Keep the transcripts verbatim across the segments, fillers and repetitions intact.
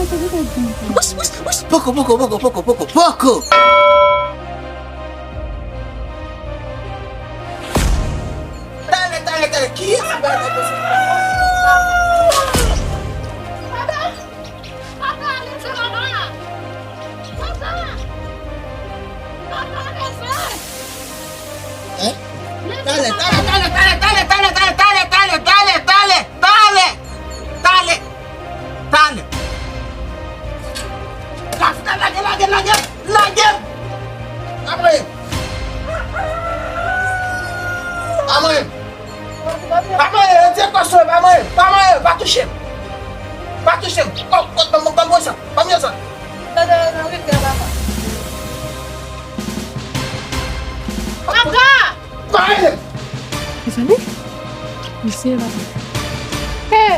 Wis, wis, wis, poko, poko, poko, poko, poko, poko. Talè, talè, talè, kiyès ki pale konsa? Papa! Papa, leve mama! Papa! Papa, leve! Hein? Talè, talè, talè, talè, talè, talè, talè, talè, talè, talè, talè, talè, talè, talè, talè. Kaftan, lage, lage, lage, lage. Pa mwen. Pa mwen. Pa mwen, retire kò sou mwen, pa mwen, pa mwen, pa touche m. Pa touche m. Kò, kò, ban mwen, ban mwen sa, ban mwen sa. Papa! Mezanmi, misye la. Hey!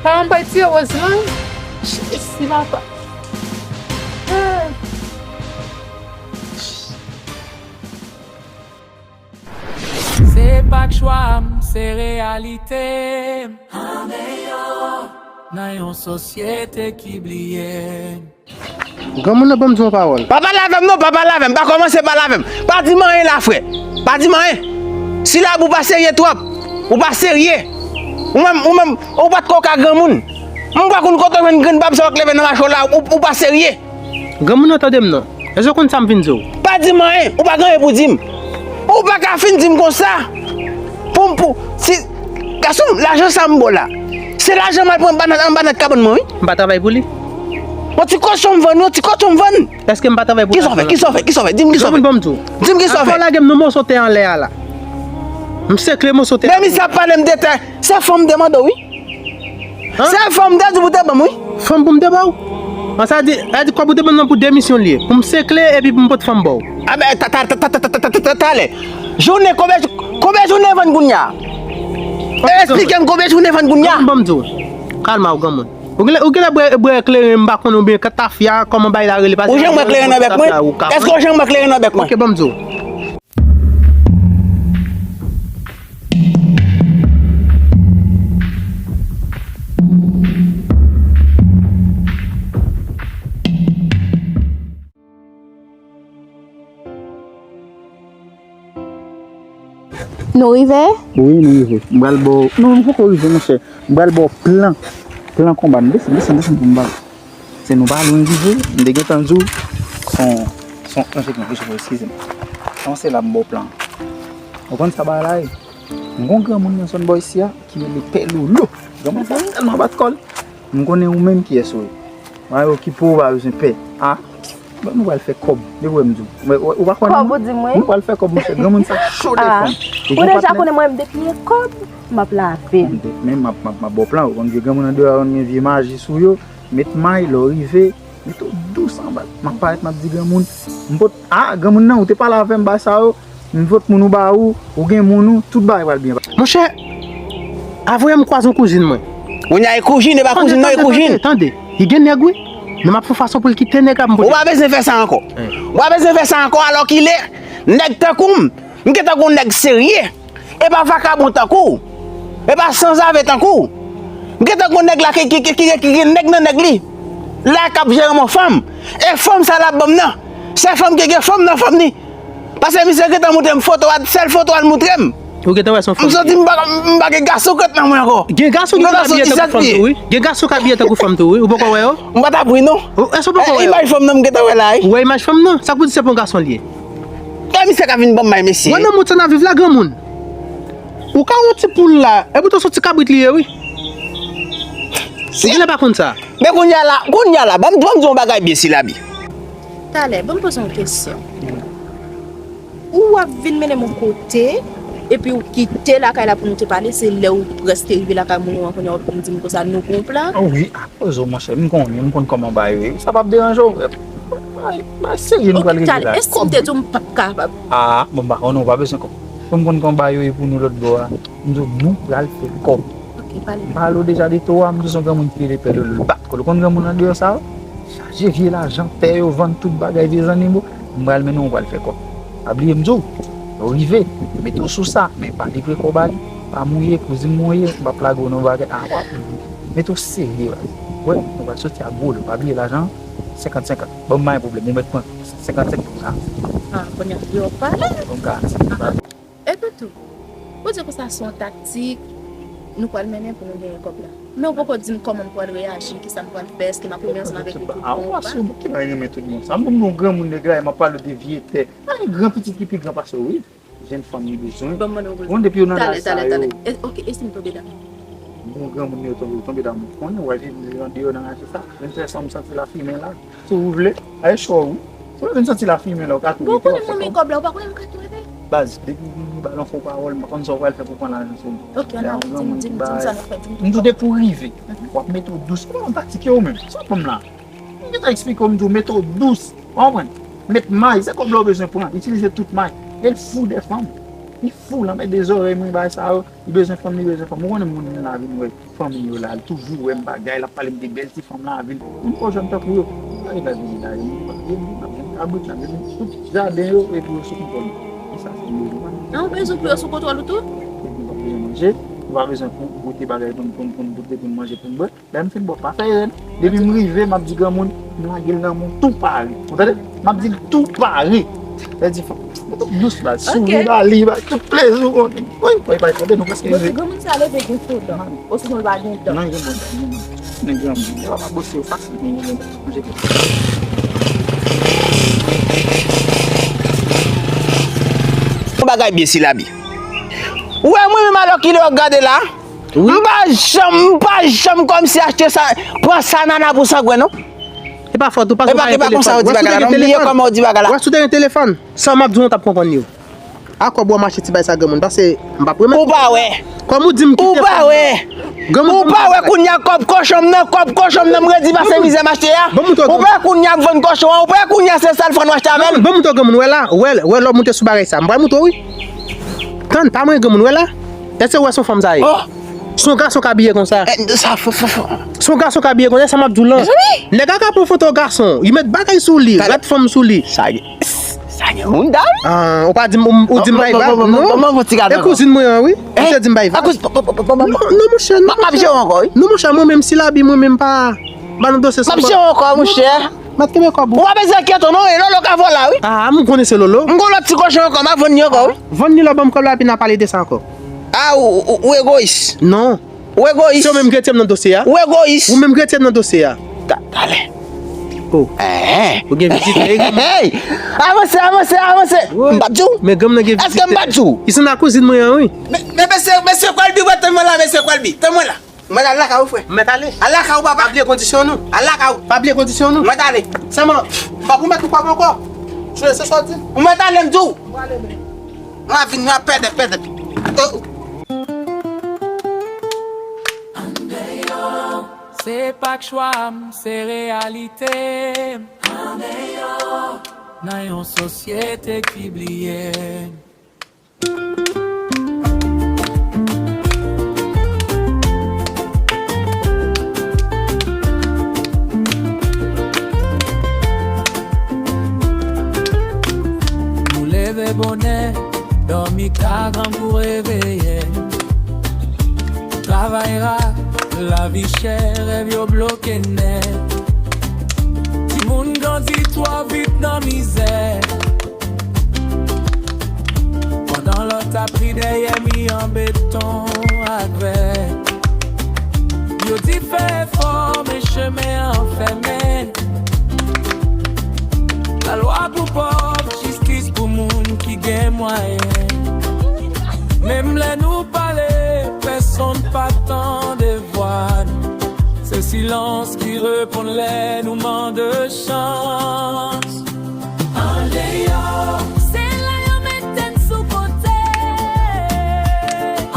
Paran m bay tiye Roseland. Jezi, papa. Hey! Se pa k chwa m, se reyalite m. Andeyò, nan yon sosyete ki bliye m. Granmoun nan ban m di yon pawòl. Pa pale avè m non, pa pale avè m, pa kòmanse pale avè m. Pa di m anyen la frè. Pa di m anyen. Silab ou pa serye twòp. Ou pa serye. Ou menm, ou menm, ou pa t ko ka granmoun. M pa konn kote w jwenn grenn bab sa w k leve nan mache w la, ou, ou pa serye. Granmoun nan tande m non. Èske w konn sa m vin di w? Pa di m anyen, ou pa gen anyen pou di m. Ou pa ka fin di m konsa. Pou m, pou, si, gason, lajan sa m ba w la. Se lajan m al pran anba nan, anba nan kabann mwen, wi. M pa travay pou li. Yon ti kochon m vann, yon ti kochon m vann. Èske m pa travay pou lajan? Kisa w fè? Kisa w fè? Kisa w fè? Di m kisa w fè. Granmoun ban m di w. Di m kisa w fè. Afè w lage m nan moso tè anlè a la. M sekle moso tè a. Men misye ap pale m de tè. Se fanm m te mande w, wi. Se fanm m te di pou te ban m, wi. Fanm pou m te ba w? An sa di, sa di kòb ou te ban m nan pou de misyon l ye. Pou m sekle epi pou m pote fanm ba w. A ben, ta, ta, ta, talè. Jounen, konbyen, konbyen jounen vann kounye a? Esplike m konbyen jounen vann kounye a? Granmoun ban m di w. Kalma w, granmoun. Ou genlè, ou genlè bwè, bwè kleren, m pa konnen, oubyen tafya, kòman bagay la rele, pase. Ou janm bwè kleren nan bèk mwen? Èske ou janm bwè kleren nan bèk mwen? Ok, ban m di w. Nou rive? Wi, nou rive. M pral ba w. Non, nou poko rive, monchè. M pral ba w plan. Plan konba nou. Desann, desann, desann pou m ba w. Se nou pa lwen rive, m te gentan di w, se yon, se yon, non, se yon, eskize m. Se yon, se la m ba w plan an. Ou konn sa bagay la ye? M gon granmoun nan zòn bò isi a ki rele Pè Lolo. Granmoun sa tèlman bat kò l. M konnen ou menm kiyès ou ye. Mwen okipe w, ou pa bezwen pè. A, bon, nou pral fè kòb. Depi w wè m di w. Ou pa kwè nan mwen? Kòb ou di m wi? Nou pral fè kòb, monchè. Granmoun sa cho de fanm. Ou deja konnen mwen, m depi e kòb, m ap lave l. Men m ap, m ap, m ap ba w plan. Ou konn vye granmoun andeyò a konn gen vye maji sou yo. Met may, lè w rive, mete w dous anba l. M ap parèt, m ap di granmoun, m pot, a, granmoun nan, ou te pale avè m, bagay sa yo, m pot moun ou ba ou, ou gen moun ou, tout bagay pral byen pase. Monchè, avan yè m kwaze yon kouzin mwen. Kounye a e kouzin, e pa kouzin non, e kouzin. Tande, tande, tande. Li gen nèg wi. Men m ap fè yon fason pou l kite nèg la pou m pote. Ou pa bezwen fè sa ankò. Ou pa bezwen fè sa ankò, alòkile, nèg tankou m, m gentan gon nèg serye. E pa vakabon tankou w. E pa sanzave tankou w. M gentan gon nèg la ki, ki, ki, ki, ki gen nèg nan nèg li. La k ap jere yon fanm. E fanm sa l ap ban m nan. Se fanm ki gen fanm nan fanm ni. Paske misye gentan montre m foto a, sèl foto a l montre m. Ou gentan wè se yon fanm. M santi m pa, m pa gen gason k ret nan mwen ankò. Gen gason ki konn abiye tankou fanm tou wi. Gen gason k abiye tankou fanm tou wi. Ou poko wè yo? M pa t ap ri non. Èske w poko wè yo? Imaj fanm nan m gentan wè la wi. Ou wè imaj fanm nan? Sa k pou di se pa yon gason l ye? E misye ka vin ban m may mesye. Wè nan mond sa n ap viv la granmoun. Ou ka wè yon ti poul la, epoutan se yon ti kabrit li ye wi. Ou genlè pa konn sa. Men kounye a la, kounye a la, ban m, ban m di w yon bagay byen Silabi. Talè, ban m poze w yon kesyon. Ou ap vin mennen m yon kote, epi w kite lakay la pou nou te pale, se lè w prèske rive lakay moun ou an kounye a w ap vin di m konsa nou gon plan? Wi, a. Poze w monchè, m konnen, m konn kòman bagay yo ye. Sa p ap deranje w frè m. Bagay serye nou pral regle la. Oke, talè, e si m te di w m p ap kapab? A, bon, m pa konnen, ou pa bezwen kòb. Pou m konn kòman bagay yo ye pou nou lòt bò a. M di w nou pral fè kòb. Oke, pale. M pale w deja de towo a, m di w se yon granmoun ki rele Pè Lolo, l bat kò l. Ou konn granmoun andeyò sa yo? Chaje vye lajan, tè yo vann, tout bagay, vye zannimo. M pral mennen w, ou pral fè kòb. Pa bliye m di w, lè w rive, mete w sou sa, men pa livre kò w ba li. Pa mouye, kouzin mwen w ye, m p ap lage w nan bagay. A, w ap mete w serye baz. Wè, nou pral soti ak gwo lò. Pa bliye lajan an, senkant senkant. Ban m pa gen pwoblèm, ou mèt pran senkant senkant la. Ah, kounye a, yo pale. Ban m garanti. Epi tou, ou di konsa se yon taktik nou pral mennen pou nou genyen kòb la. Men ou poko di m kòman m pral reyaji, kisa m pral fè, èske m ap renmen ansanm avèk li tout bon ou pa? Ki bay renmen tout bon sa? M konn yon granmoun nèg la, m ap pale de vye tè. Pa gen gran pitit ki pi gran pase w, wi. Jèn fanm li bezwen. Bon, depi yo nan laj sa yo. Talè, talè, talè. E, ok, e si m tonbe damou? Bon, granmoun yo tonbe, tonbe damou. Konnen, w al vin deyò nan raje sa. Menm fè san m santi lafimen la. Si w vle, al cho wi. Si w vin santi lafimen la, w ka tou rete. Bon, konnen mwen men kòb la, ou pa konnen m ka tou rete. Baz, depi w vin ba l yon fo pawòl, m pa konn sa w pral fè pou pran lajan sou mwen. Ok, ann ale, di m, di m, di m sa n ap fè, di m. M tou depi w rive, w ap mete w dous. Ou pa konn pratike ou menm. Sa w konn la. M gentan eksplike w, m di w mete w dous. Ou konprann? Met may, se kòb la w bezwen pran. Itilize tout may. E l fou de fanm. Li fou, l anmède zòrèy mwen, bagay sa yo. Li bezwen fanm, li bezwen fanm. Ou konnen moun nan lavi m wè fanmi yo la, li toujou wè m bagay, l ap pale m de bèl ti fanm lavil. Moun poko janm tankou yo. Bagay lavi la, yo, moun pa vle moun, n ap jwenn kabrit, n ap jwenn tout jaden yo, epi yo sou kontwòl mwen. E sa se yo, yo pa. Nan yon prizon pou yo sou kontwòl ou tou? Epi nou pa bezwen manje, nou pa bezwen pou goute bagay pou n, pou n, pou n goute, pou n manje, pou n bwè. Lè m fin bò, pa fè erè. Depi m rive, m ap di granmoun, m lage l nan men w tou pare. Ou tande? M ap di l tou pare. Lè di fanm, mete w dous baz, souri ba li, ba tout plezi w konnen. Wi, wi, bay tande, nou prèske rive. Granmoun sa leve gen fo dan. Osinon l pa gen dan. Non, gen bon dan, gen bon dan. Men granmoun, yo pa bose yo fasil, men gen bon dan. Yon bagay byen, Silabi. Ou wè mwen menm alò kilè w ap gade la? Wi. M pa janm, m pa janm kòmsi achte sa, pran sa nana pou sangwen non. E pa fòt ou, paske ou pa gen telefòn. E pa, e pa konsa yo di bagay la non, m bliye kòman yo di bagay la. Wè, si w te gen telefòn, sa m ap di w, w t ap konprann yo. A kòb ou m achte ti bagay sa granmoun, paske m p ap remèt. Ou pa wè. Kòm ou di m kite fanm nan. Ou pa wè. Granmoun, ou pa wè kounye a kòb kochon m nan, kòb kochon m nan, m redi pase mizè m achte a. Ou pa wè kounye a m vann kochon an, ou pa wè kounye a se sèl fwa nou achte avè l. Ban m montre w granmoun, wè la, wè, wè lè w monte sou bagay sa, m pral montre w wi. Tann, pa mwen granmoun, wè la. Èske ou wè se yon fanm sa ye? Oh! Se yon gason k abiye konsa. Eh, sa, fò, fò, fò. Se yon gason k abiye konsa, sa m ap di w lan. Mezanmi! Nèg la ka pran foto gason, li met bagay sou li, rad fanm sou li. Sa gen, sa gen moun ta wi. Ah, ou pa di m, ou di m bay vag, non? E kouzin mwen an, wi. Misye di m bay vag. Non, non, monchè, non, monchè. Non, monchè, mwen menm, Silabi, mwen menm pa, pa nan dosye sa. M ap jere ankò, monchè. Mèt kenbe kòb ou. Ou pa bezwen enkyete w non, e Lolo ka vòlè wi. Ah, m konnen se Lolo. M gon lòt ti kochon ankò, m a vann li ankò wi. Vann li lò, ban m kòb la, epi n a pale de sa ankò. Ah, ou, ou, ou egoyis. Non. Ou egoyis. Se ou menm ki retire m nan dosye a. Ou egoyis. Ou menm ki retire m nan dosye a. Ta-, talè. Oh. Eh, eh. Ou gen vizitè, wi. Hey! Avanse, avanse, avanse. M pa t di w. Men granm nan gen vizitè. Èske m pa t di w? Li se nan kouzin mwen an, wi. Men, men mesye, mesye Kwalbi, wè, tann mwen la, mesye Kwalbi. Tann mwen la. Mwen al lakay ou, frè. Mwen ale. Al lakay ou, papa. Pa bliye kondisyon nou. Al lakay ou. Pa bliye kondisyon nou. Mwen ale. Sèlman, m pa pwomèt ou kòb ankò. Se, se sa w di. Mwen ale, m di w. Mwen ale, men. Mwen vin, mwen pèdè, pèdè. Oh. Se pa k chwa m, se reyalite m. Nan yon sosyete ki bliye m. Nou leve bonè, dòmi ka grangou reveye n. Travay ra, lavi chè, rèv yo bloke nèt. Timoun grandi twò vit nan mizè. Pandan lòt ap ri dèyè mi an beton ak vè. Yo di fè efò, men chemen an fèmen. Lalwa pou pòv, jistis pou moun ki gen mwayen. Menm lè nou pale, pèsonn pa tande vwa nou. Se silans ki reponn lè nou mande chans. Andeyò. Se la yo mete n sou kote.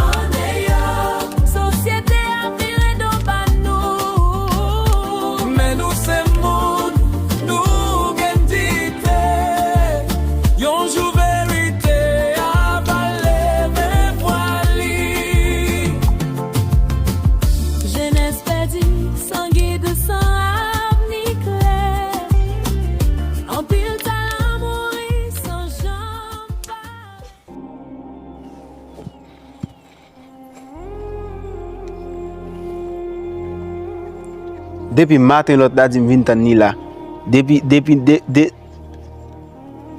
Andeyò. Sosyete a vire do ba nou. Men nou se moun, nou gen diyite. Yon jou verite a va leve vwa li. Jenès pèdi, san gid, san avni klè. Anpil talan mouri san Depi maten lòt la di m vin tann li la. Depi, depi, de, de,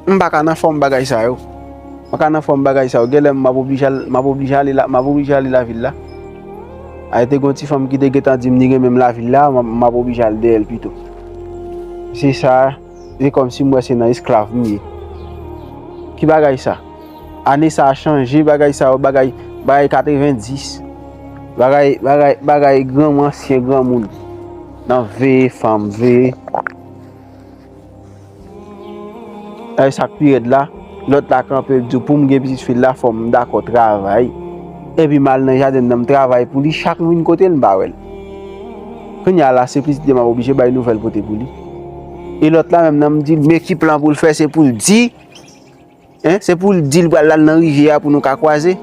m pa ka nan fòm bagay sa yo. M pa ka nan fòm bagay sa yo. Genlè m ap oblije al, m ap oblije ale la, m ap oblije ale lavil la. A, te gen yon ti fanm ki te gentan di m li renmen m lavil la, m ap, m ap oblije al dèyè l pito. Se sa, se kòmsi m wè se nan esklav m ye. Ki bagay sa? Ane sa a chanje, bagay sa yo, bagay, bagay katrevenndis. Bagay, bagay, bagay granmoun, ansyen granmoun. Nan veye fanm, veye. E sa k pi rèd la, lòt la kanpe, l di w pou m gen pitit fi l la, fò m dakò travay. Epi m al nan jaden nan, m travay pou li, chak m vin kote l, m pa wè l. Kounye a la, se pitit li m ap oblije bay nouvèl pote pou li. E lòt la menm nan, m di l, men ki plan pou l fè, se pou l di, en, se pou l di l pral al nan rivyè a pou nou ka kwaze.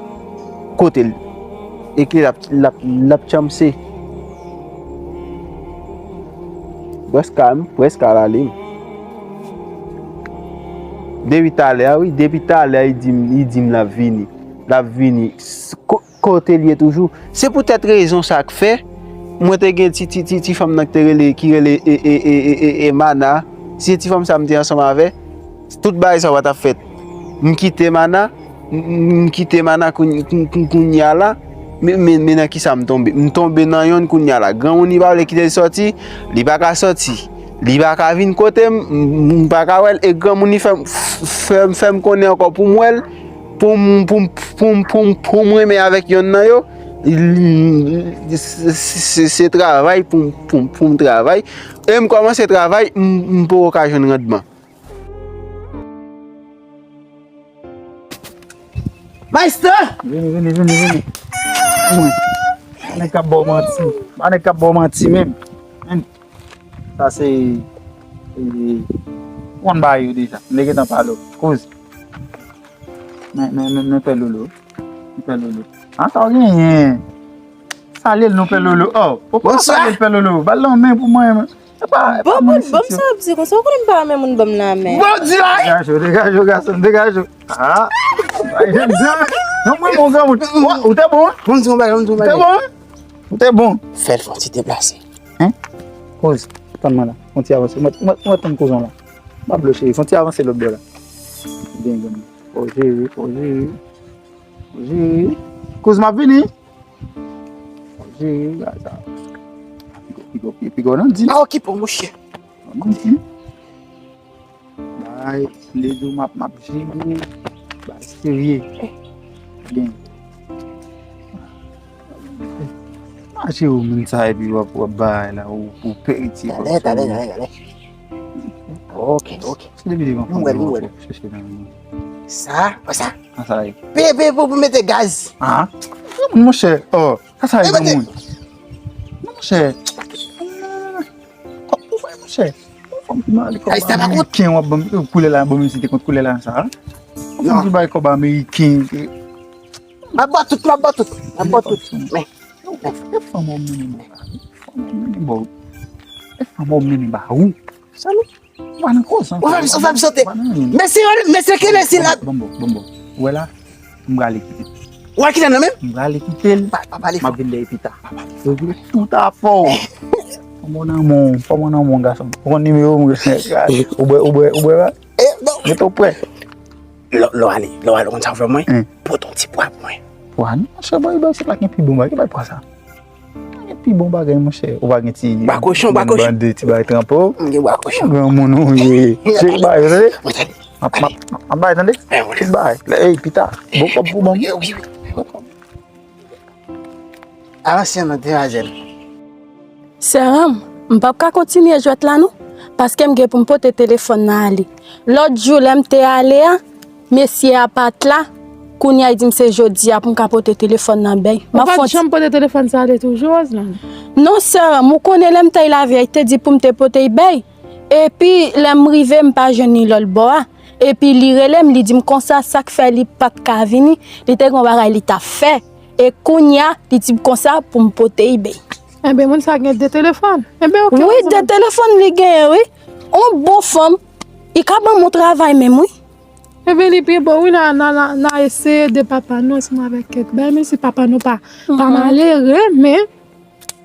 Kote l? Epi l ap, l ap, l ap tchanmse. Prèske, m prèske al ale. Depi talè a, wi, depi talè a, li di m, li di m l ap vini. L ap vini. S-, ko-, kote l ye toujou? Se poutèt rezon sa k fè, mwen te gen ti, ti, ti, ti fanm nan ki te rele, ki rele, e, e, e, e, e, e Mana. Se ti fanm sa m te ansanm avè. Tout bagay sa yo pa t ap fèt. M kite Mana, m, m, m kite Mana kounye, kounye, kounye a la, men, men, men nan kisa m tonbe? M tonbe nan yonn kounye a la. Granmoun li pa vle kite l sòti, li pa ka sòti. Li pa ka vin kote m, m, m pa ka wè l. E granmoun li fè, fè, fè m konnen ankò pou m wè l, pou m, pou m, pou m, pou m, pou m renmen avèk yonn nan yo. Li, li, se, se, se travay pou m, pou m, pou m travay. E m kòmanse travay, m, m poko ka jwenn randman. Maestro! Vini, vini, vini, vini. Mwen. Pa nèg k ap ba w manti. Pa nèg k ap ba w manti menm. Vini. Sa se, e, ou konn bagay yo deja. M te gentan pale w. Kouz. Men, men, men, men pè Lolo. Men pè Lolo. A, sa w genyen? Salye l non pè Lolo. Oh, ou pa salye l pè Lolo. Ba l lanmen pou mwen. E pa, e pa Bon, mwen bon, bon, mesye. Sa w ap di konsa, ou konnen m pa renmen moun ban m lanmen. Bon, di la. Degaje w, degaje w, gason, degaje w. Ah. Ay, jèn jan. Non, mwen, mon granmoun. Ou, ou te bon, hein? Ou te bon, hein? Ou te bon. Fè l fè yon ti deplase. Hein? Kouz, tann mwen la. Fè yon ti avanse. Mwen, mwen, mwen tann kouzon la. M ap bloche. Fè yon ti avanse lòt bò la. Byen, byen. Fò jere, fò jere. Fò jere. Kouz, m ap vini. Fò jere, gade sa. Pigo, pigo, pigo, pigo nan di. Pa okipe w, monchè. Nan di. Bay, lè di w m ap, m ap jere. Bay, serye. Byen. Mache ou moun sa epi w ap, w ap bay la, ou, ou pè itye. Talè, talè, talè, talè. Ok, ok. Se depi devan fòm ou ap chèche nan men. Sa, wè sa. Sa sa ye. Peye, peye pou, pou mete gaz. Ah, granmoun, monchè. Oh, sa sa ye, granmoun. Non, monchè. Kòb pou fè, monchè. Ou fè m mal, kòb ameriken w ap ban m, koulè la, ban m si te kont koulè la, sa. Ou fè m bay kòb ameriken. M ap ba tout, m ap ba tout. M ap ba tout. Men. E fanm ou mennen ba ou. Fanm ou mennen ba ou. E fanm ou mennen ba ou. Sa nou? Ou pa nan koz, ou pa nan, ou pa nan sote. Mesye, mesye, ke mesye la. Bon, bon, bon, bon. Ou wè la, m prale kite l. Ou al kite l nan men? M prale kite l. Pa, pa pale fò. M ap vin dèyè pita. Pa pale fò. Tout afè w. Fò mwen nan mon, fò mwen nan mon gason. Ou konn nimewo m. Ou bwè, ou bwè, ou bwè. Mete w prè. Lè, lè w ale, lè w ale, ou konn sa w fè mwen? Pote yon ti pwa pou mwen. Pwa? Non, monchè, bòy, bòy, se pa gen pi bon bagay, ki bay pwa sa? Pa gen pi bon bagay, monchè. Ou pa gen ti. Pwa kochon, pwa kochon. Bande ti bagay tranpo. M gen pwa kochon. Granmoun ou ye. Se bagay, tande? Mwen tande. M ap, m ap, m ap bay, tande? Tout bagay. Ey, pita. Bon kòb pou ban m. Wi, wi, wi. Bon kòb. Avanse non, demwazèl. Sè Ram, m p ap ka kontinye jwèt la non, paske m gen pou m pote telefòn nan ale. Lòt jou, lè m te ale a, mesye a pa t la. Kounye a, li di m se jodi a pou m ka pote telefòn nan bay. Ou pa t janm pote telefòn sa ale toujou, Roseline? Non, sè Ram, ou konnen lè m t al lavil, li te di pou m te pote l bay. Epi, lè m rive, m pa jwenn li lòt bò a. Epi, li rele m, li di m konsa, sa k fè li pa t ka vini, li te gen yon bagay li t ap fè. E kounye a, li di m konsa pou m pote l bay. Enben, moun sa gen de telefòn. Enben, oke, wi, de telefòn li genyen, wi. On bon fanm, li ka ban m yon travay menm, wi. Enben, li pi bon, wi, n a, n a, n a, n a eseye de papa nou ansanm avèk kèk bay, menm si papa nou pa, pa malere, men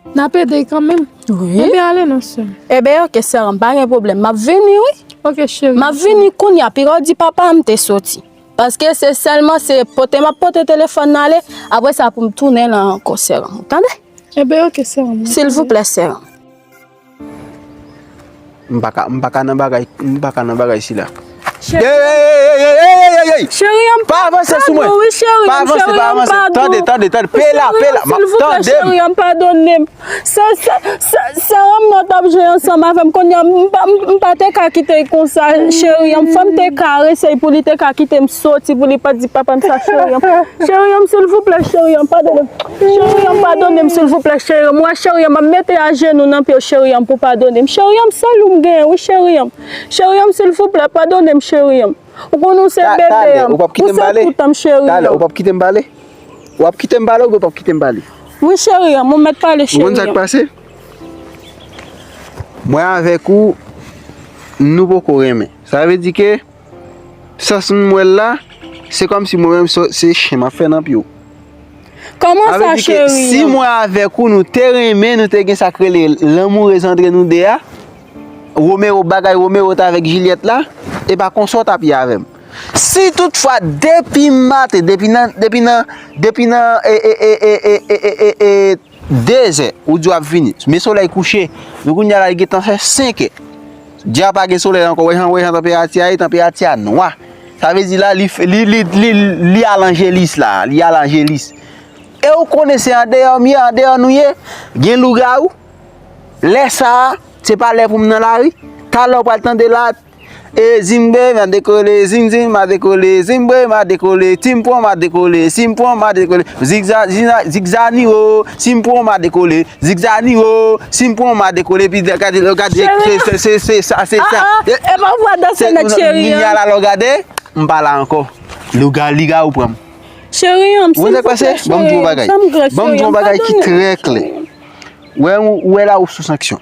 N ap ede kanmenm. Wi. Ebyen, ale non, sè. Ebyen, oke, sè m, pa gen pwoblèm. M ap vini, wi. Oke, cheri. M ap vini kounye a, piga w di papa m te soti. Paske se sèlman se pote m ap pote telefòn nan ale, apre sa pou m tounen la ankò, sè m. Ou tande? Ebyen, oke, sè m. Silvouplè, sè m. M pa ka, m pa ka nan bagay, m pa ka nan bagay sila. Cheri. Ey, ey, ey, ey, ey, ey, ey, ey, ey. Cheri an, pa avanse sou mwen. Padon, wi, cheri an, pa avanse, cheri pa an, avanse. Padon. Tande, tande, tande. Pe la, pe la. Cheri an, silvouplè, tande m. Cheri an, padone m. Se, se, se, se yon mò t ap jwe ansanm avè m. Kounye a, m pa, m, m pa te ka kite l konsa, cheri an. Fò m te ka eseye pou li te ka kite m soti, pou li pa di papa m sa, cheri an. Cheri an, silvouplè, cheri an, padone m. Cheri an, padone m, silvouplè, cheri an. Mwen, cheri an, m ap mete ajenou nan pye w, cheri an, pou padone m. Cheri an, sèl ou m genyen, wi, cheri an. Cheri an, silvouplè, padone m, cheri an. Ou konnen w se bebe an. Ou se tout an m, cheri an. Talè, ou p ap kite m pale? W ap kite m pale oubyen w p ap kite m pale? Wi, cheri an, ou mèt pale, cheri an. Ou konn sa k pase? Mwen avèk ou, nou poko renmen. Sa vle di ke sans m wè l la, se kòmsi mwen menm se, se chen m ap fè nan pye w. Kòman sa, cheri an? Sa vle di ke si mwen avèk ou, nou te renmen, nou te gen sa k rele lanmourez antre nou de a, Romeo, bagay Romeo t avèk Jilyèt la, e pa konsa w t ap ye avè m. Si toutfwa depi maten, depi nan, depi nan, depi nan, e, e, dezè, ou di w ap vini. Men solèy kouche. Men kounye a la, li gentan fè senkè. Dja pa gen solèy ankò. Wè jan, wè jan tanperati a ye, tanperati a nwa. Sa vle di la, li, li, li, li, li al anjelis la, li al anjelis. E ou konnen se andeyò m ye, andeyò nou ye. Gen lougawou. Lè sa a, se pa lè pou m nan lari. Talè w pral tande la, E zimbe, ma dekole, zimzim, ma dekole, zimbe, ma dekole, timpon, ma dekole, simpon, ma dekole, zigza, zina, zigzani o, simpon, ma dekole, zigzani o, simpon, ma dekole, epi gade, gade, se, se, se, se sa, se sa. Ah, ah, e pa vwa danse nèg cheri an. Minya la lò gade, m pa la ankò. Louga, liga ou pran m. Cheri an, silvouplè, cheri an. Ban m di w yon bagay. Ban m di w yon bagay ki trè klè. Wè, ou wè la ou sou sanksyon.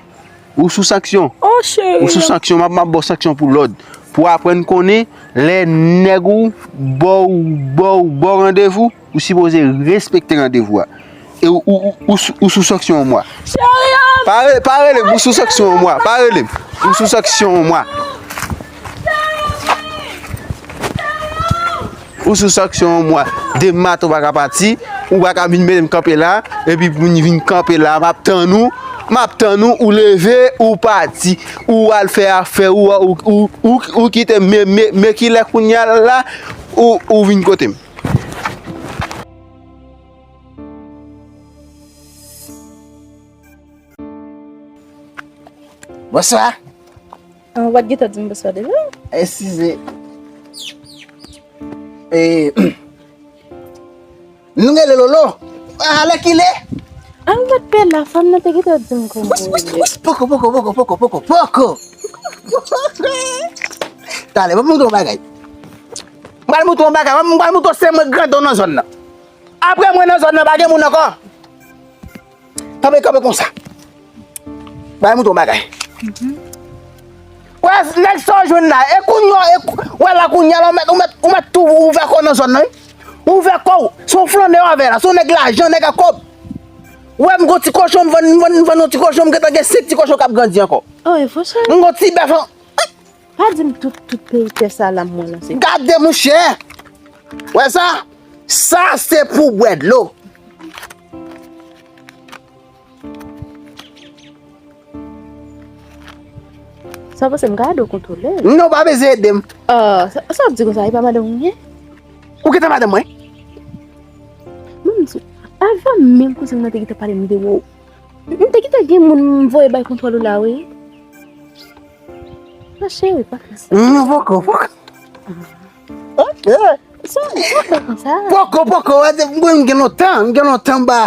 Ou sou sanksyon. Oh, cheri. Ou sou sanksyon, m ap, m ap ba w sanksyon pou lòd. Pou w aprann konnen, lè nèg ou ba w, ba w, ba w randevou, ou sipoze respekte randevou a. E ou, ou, ou, ou, ou sou sanksyon yon mwa. Cheri an! Pa re-, pa rele m, ou sou sanksyon yon mwa. Pa rele m. Ou sou sanksyon yon mwa. Ou sou sanksyon yon mwa. Demen maten ou pa ka pati, ou pa ka vin mete m kanpe la, epi pou m vin kanpe la, m ap tann ou, m ap tann ou, ou leve, ou pati, ou al fè afè ou, ou, ou, ou, ou kite m, men, men, men kilè kounye a la, ou, ou vin kote m. Bonswa. Ah, w pa t gentan di m bonswa deja? Eskize. E, nou rele Lolo. Ah, alèkile. Ah, w pa t pè la, fanm nan te gentan di m kòman w rele. Poko, poko, poko, poko, poko, poko. Talè, ban m montre w yon bagay. M pral montre w yon bagay, m pral montre w se mwen grandon nan zòn nan. Apre mwen nan zòn nan, pa gen moun ankò. Kanpe, kanpe konsa. Bay mouton bagay. Wè, nèg sa w jwenn la. E kounye a, e kou-, wè la kounye a la, ou mèt, ou mèt, ou mèt tou ouvè kò w nan zòn nan, wi. Ouvè kò w. Se yon flannè w avè la. Se yon nèg lajan, nèg a kòb. Wè, m gon ti kochon, m vann, m vann, m vann yon ti kochon, m gentan gen senk ti kochon k ap grandi ankò. Oh, e vre sa? M gon ti bèf an-, Pa di m tout, tout peyi tè sa la m mwen lanse. Gade, monchè! Wè sa? Sa se pou bwè dlo. Sa w panse m ka ede w kontwole l? Non, w pa bezwen ede m. Ah, sa, sa w ap di konsa, e pa madanm ou ye? Ou gentan madanm mwen? Mwen, m di, avan menm kouzen m nan te gentan pale m de ou. M te gentan gen moun m voye bay kontwòl ou la, wi. Non, cheri, pa fè sa. Non, poko, poko. Ok. Sa, sa fè konsa. Poko, poko, wè, mwen, m gen lontan, m gen lontan m pa,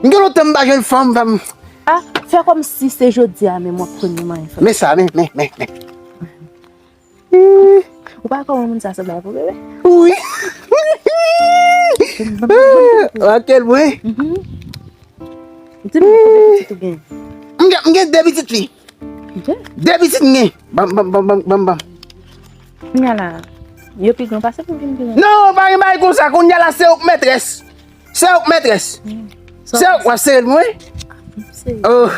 m gen lontan m pa jwenn fanm, fanm. Ah, fè kòmsi se jodi a menm w ap premye manyen fanm. Men sa, men, men, men, men. Ou pa wè kòman moun sa sanble avè w, bebe? Wi. Raquel, mwen. Di m konbyen pitit ou gen? M gen, m gen de pitit fi. De? De pitit m gen. Bam, bam, bam, bam, bam, bam. Kounye a la, yo pi gran pase pou vin pi gran. Non, pa gen bagay konsa. Kounye a la, se ou k mètrès. Se ou k mètrès. Se ou k w ap sere l pou mwen. Oh.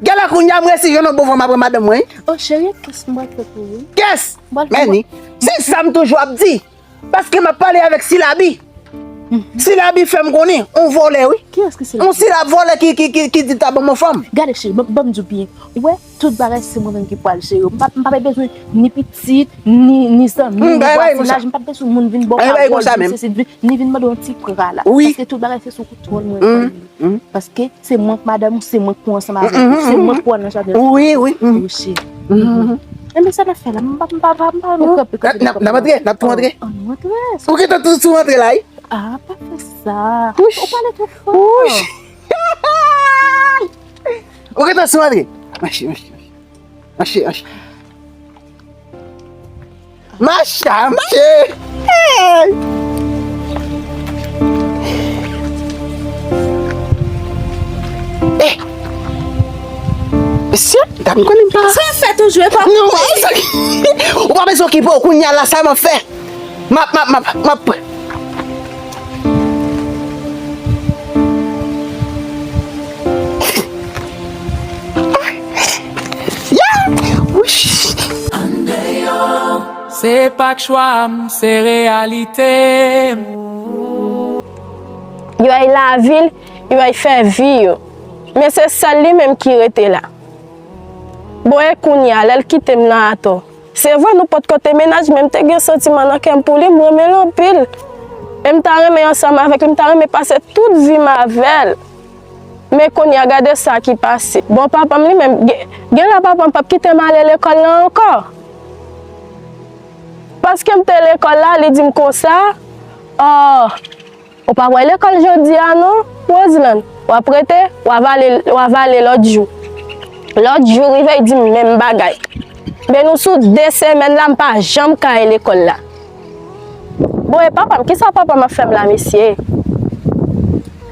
Gèlè kounye a m resi jwenn yon bon fanm apre madanm mwen. Oh, cheri, kès m pral fè pou ou? Kès? M pral fè. Men ni. Se sa m toujou ap di. Paske m ap pale avèk Silabi. Silabi fè m konnen, on vòlè, wi. Kiyès ki Silabi? On Silab vòlè ki, ki, ki, ki di ta ban mwen fanm. Gade, cheri, ban, ban m di w byen. Ou wè, tout bagay se mwen menm ki pral jere yo. M pa, m pa bezwen ni pitit, ni, ni zanmi, ni vwazinaj. M pa bezwen moun vin ba w pawòl, vin sesi, vin, ni vin mande w yon ti pra la. Paske tout bagay se sou kontwòl mwen. Paske se mwen k madanm ou, se mwen k pran ansanm avèk ou, se mwen k pran nan jaden. Wi, wi. Wi, cheri. Enben, sa n ap fè la? M pa, m pa, m pa, m pa, m pa, m pa, m pa, n ap antre, n ap tou antre. Ann antre. Ou gentan tou sou antre la, wi? Ah, pa fè sa. Ou pale twò fò. Ou gentan sou antre. Mache, mache, mache. Mache, mache. Mache, mache. Hey! Eh! Mesye, dam konnen m pa. Sa w ap fè toujou, e pa. Non, ou pa bezwen okipe w, kounye a la, sa m ap fè. M ap, m ap, m ap, m ap. Ya! Wouch! Se pa k chwa m, se reyalite m. Yo ay lavil, yo ay fè vi yo. Men se sèl li menm ki rete la. Bon, e kounye a, lè l kite m nan atò. Se vre, nou potko te mennaj, men m te gen santiman nan kè m pou li, m renmen l anpil. E m ta renmen ansanm avèk li, m ta renmen pase tout vi m avè l. Men kounye a, gade sa ki pase. Bon, papa m li menm, gen, gen lè papa m p ap kite m ale lekòl la ankò. Paske m te lekòl la, li di m konsa, oh, ou pa pral lekòl jodi a non, Roseland. W ap rete, w a vale, w a vale lòt jou. Lòt jou rive, li di m menm bagay. Men nou sou de semèn la, m pa janm ka al lekòl la. Bon, e papa m, kisa papa m ap fè m la, mesye?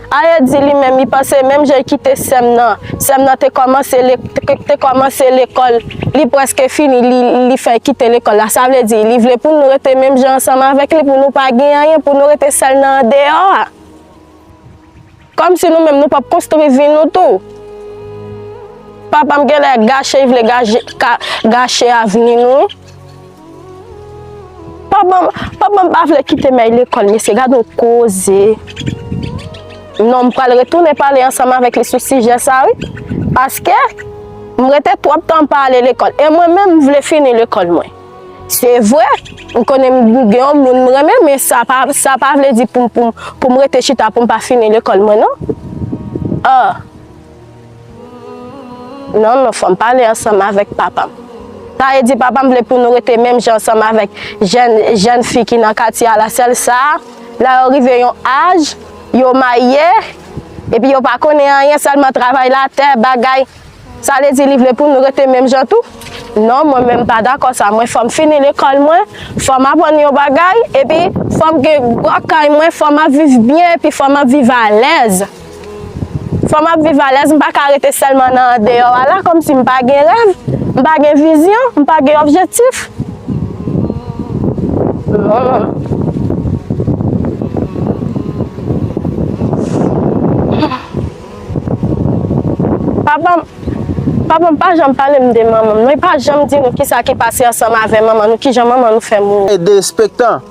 Aye di li menm, li panse menm jan l kite sè m nan. Sè m nan te kòmanse le-, te, te kòmanse lekòl, li prèske fini, li, li fè kite lekòl la. Sa vle di, li vle pou nou rete menm jan ansanm avèk li, pou nou pa gen anyen, pou nou rete sèl nan andeyò a. Kòmsi nou menm nou p ap konstwi vi nou tou. Papa m genlè gache, li vle gaje, ka, gache avni nou. Papa m, papa m pa vle kite m al lekòl, mesye, gade yon koze. Non, m pral retounen pale ansanm avèk li sou sijè sa, wi. Paske m rete twòp tan m pa ale lekòl. E mwen menm, m vle fini lekòl mwen. Se vre, m konnen m gen yon moun m renmen, men sa pa, sa pa vle di pou m, pou m, pou m rete chita pou m pa fini lekòl mwen, non. Ah. Non, non, fò m pale ansanm avèk papa m. Sa vle di papa m vle pou nou rete menm jan ansanm avèk jèn, jèn fi ki nan katye a la, sèl sa, lè yo rive yon aj, yo marye, epi yo pa konnen anyen, sèlman travay latè, bagay. Sa vle di li vle pou nou rete menm jan tou? Non, mwen menm m pa dakò sa. Mwen fò m fini lekòl mwen, fò m aprann yon bagay, epi fò m gen gwo kay mwen, fò m ap viv byen, epi fò m ap viv alèz. Fò m ap viv alèz, m pa ka rete sèlman nan andeyò a la, kòmsi m pa gen rèv, m pa gen vizyon, m pa gen objektif. Non. Papa m, papa m pa janm pale m de manman m, non, li pa janm di nou kisa ki pase ansanm avè manman nou, kijan manman nou fè mouri. E derespektan.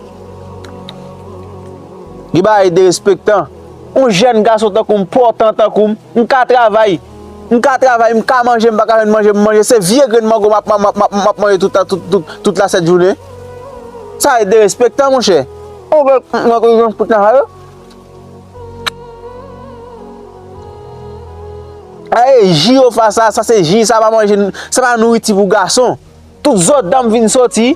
Gen bagay derespektan. Yon jèn gason tankou m, pòtan tankou m, m ka travay. M ka travay, m ka manje, m pa ka jwenn manje, m manje. Se vye grenn mango m ap, m ap, m ap, m ap manje tout, tout, tout, tout la sèt jounen. Sa e derespektan, monchè. Yon grenn mango, yon pout nan sa yo. A e ji yo fè sa, sa se ji, sa pa manje, sa pa nouriti pou gason. Tout zòt dan m vin soti.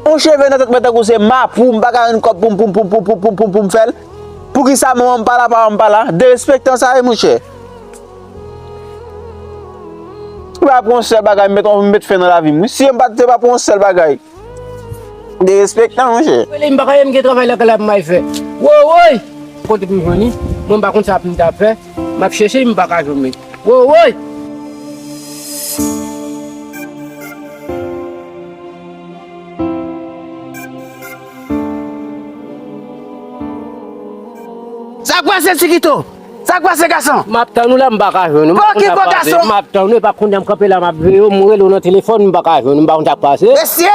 Yon cheve nan tèt mwen tankou se mapou, m pa ka jwenn kòb pou m, pou m, pou m, pou m fè l. Poukisa manman m pa la, papa m pa la? Derespektan sa ye, monchè. Ou pa pou yon sèl bagay, m met, m met fen nan lavi m. Si m pa t, se pa pou yon sèl bagay. Derespektan, monchè. Rele m pa ka ye, m gen travay lakay la pou m al fè. Woy, woy! Kote pou m jwenn li? Mwen m pa konn sa pou m ta fè. M ap chèche li, m pa ka jwenn li. Woy, woy! Sa k pase, Chikito? Sa k pase, gason? M ap tann ou la, m pa ka jwenn ou. Bon, ki bò, gason? M ap tann ou, e pa kounye a m kanpe la, m ap veye w, m rele w nan telefòn, m pa ka jwenn ou, m pa konn sa k pase. Mesye,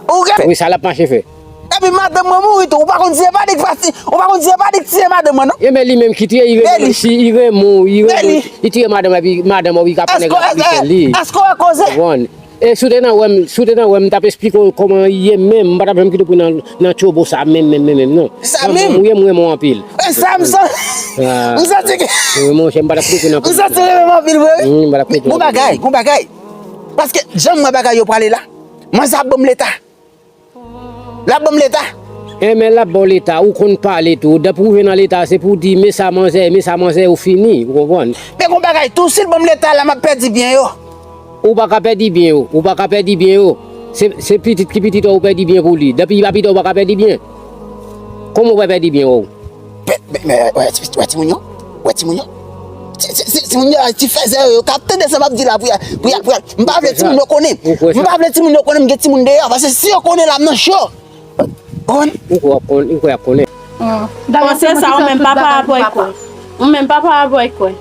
ou gen... Wi, sa l ap mache fè. Epi madanm mwen mouri tou, ou pa konn si se pa li k pati, ou pa konn si se pa li k tiye madanm mwen, non? E men li menm ki tiye, li renmen, li renmen, li tiye madanm, epi madanm ou, li ka pran nèg la pou li fè li. Èske w wè koze? Konprann? E si w te nan wè m, si w te nan wè m, m t ap esplike w kòman ye menm, m pa t ap janm kite w pran nan, nan tchobo sa menm, menm, menm, menm, non. Sa menm? Ou ye, m renmen w anpil. E sa m santi, m santi ke... Wi, monchè, m pa t ap kite w pran nan... M santi w renmen m anpil, vre, wi. Wi, m pa t ap kite w pran nan... Gon bagay, gon bagay. Paske jan m wè bagay yo prale la, mwen sa ap ban m leta. L ap ban m leta. Enben, l ap ba w leta, ou konn pale tou. Depi w rive nan leta, se pou w di, men sa manzè, men sa manzè, ou fini, ou konprann? Men gon bagay tou, si l ban m leta la, m ap pèdi byen yo. Ou pa ka pèdi byen yo, ou pa ka pèdi byen yo. Se, se pitit ki pitit ou pèdi byen pou li. Depi li pa pitit ou pa ka pèdi byen. Kòman ou pa pèdi byen ou? Wè, wè, wè, wè timoun yo, wè timoun yo. Ti, ti, ti, timoun yo, ti fèzè yo, yo ka tande sa m ap di la pou y a, pou y a, pou y a. M pa vle timoun yo konnen. M pa vle timoun yo konnen m gen timoun deyò, paske si yo konnen la, m nan cho. Konn? Ou kwè w ap konn, ou kwè y ap konnen? Panse sa, ou menm papa ap wè kwè. Ou menm papa ap wè kwè.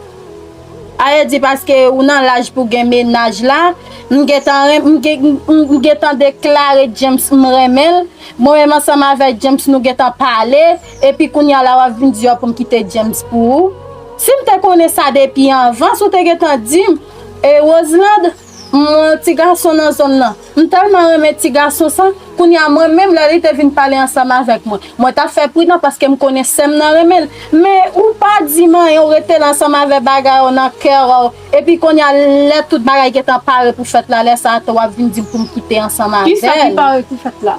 Aye di paske ou nan laj pou gen mennaj la, m gentan ren-, m gen, m, m gentan deklare James m renmen l. Mwen menm ansanm avèk James nou gentan pale, epi kounye a la w ap vin di yo pou m kite James pou ou. Si m te konnen sa depi anvan, si w te gentan di m, e Roselande, m wè yon ti gason nan zòn nan. M tèlman renmen ti gason sa, kounye a mwen menm lè li te vin pale ansanm avèk mwen, mwen t ap fè pridan paske m konnen sè m nan renmen l. Men ou pa di m anyen, ou rete la ansanm avèk bagay ou nan kè ou, epi kounye a lè tout bagay gentan pare pou fèt la, lè sa a tou w ap vin di m pou m kite ansanm avè l. Kisa ki pare pou fèt la?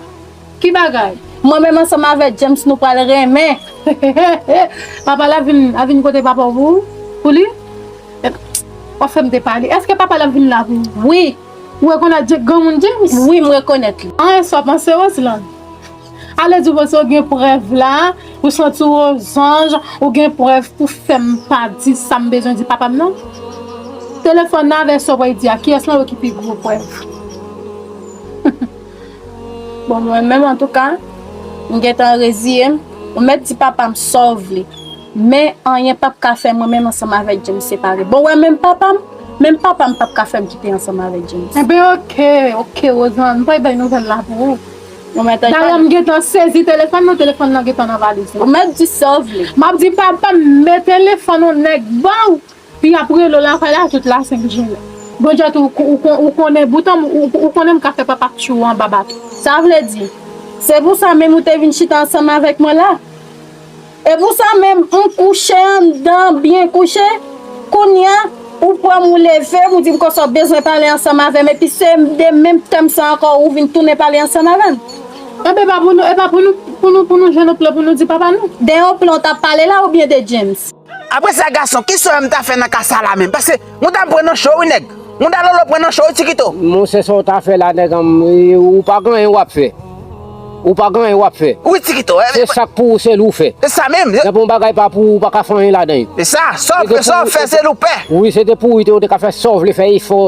Ki bagay? Mwen menm ansanm avèk James nou pral renmen. Papa l ap vin, ap vin kote papa w pou, pou li? W ap fè m te pale. Èske papa l ap vin la pou ou? Wi. Ou rekonèt Je-, granmoun James? Wi, m rekonèt li. Anyen sa w panse, Roselande? Ale di w panse w gen prèv la, ou santi w ozanj, ou gen prèv pou fè m pa di sa m bezwen di papa m nan? Telefòn nan avè sa w pral di a, kiyès nan yo ki pi gwo prèv? Bon, mwen menm, antouka, m gentan reziye m. Ou mèt di papa m sa w vle. Men, anyen p ap ka fè mwen menm ansanm avèk James separe. Bon, w wè menm papa m, menm papa m p ap ka fè m kite ansanm avèk James. Enben, oke, oke, Roselande, m pral bay nouvèl la pou ou. Dayè, m gentan sezi telefòn nan, telefòn nan gentan nan valiz mwen. Ou mèt di sa w vle. M ap di papa m, mete telefòn yon nèg ba w. Li ap rele w lakay la tout la senk jounen. Bondye tou, ou, ou, kon-, ou konnen bout an, ou, ou konnen m ka fè papa tchou anba bato. Sa vle di, se pou sa menm ou te vin chita ansanm avèk mwen la? E pou sa menm, m kouche anndan, byen kouche, kounye a, ou pran m, ou leve m, ou di m konsa w bezwen pale ansanm avè m, epi se de menm tèm sa ankò ou vin tounen pale ansanm avè m? Enben, e pa pou nou, e pa pou nou, pou nou, pou nou jwenn yon plan pou nou di papa nou? De yon plan w t ap pale la oubyen de James? Apre sa, gason, kisa w wè m ta fè nan ka sa la menm? Paske mouda m pran nan cho wi, nèg. Mouda Lolo pran nan cho wi, Tikito. Monchè, sa w ta fè la, nèg, an, ou pa gen anyen w ap fè. Ou pa gen anyen w ap fè. Wi, Tikito. Se sa k pou ou, se li w fè. Se sa menm. Depi yon bagay pa pou ou, ou pa ka fè anyen ladan l. Se sa. Sa w fè, se li w pè. Wi, se te pou ou, ou te ka fè sa w vle, fè efò,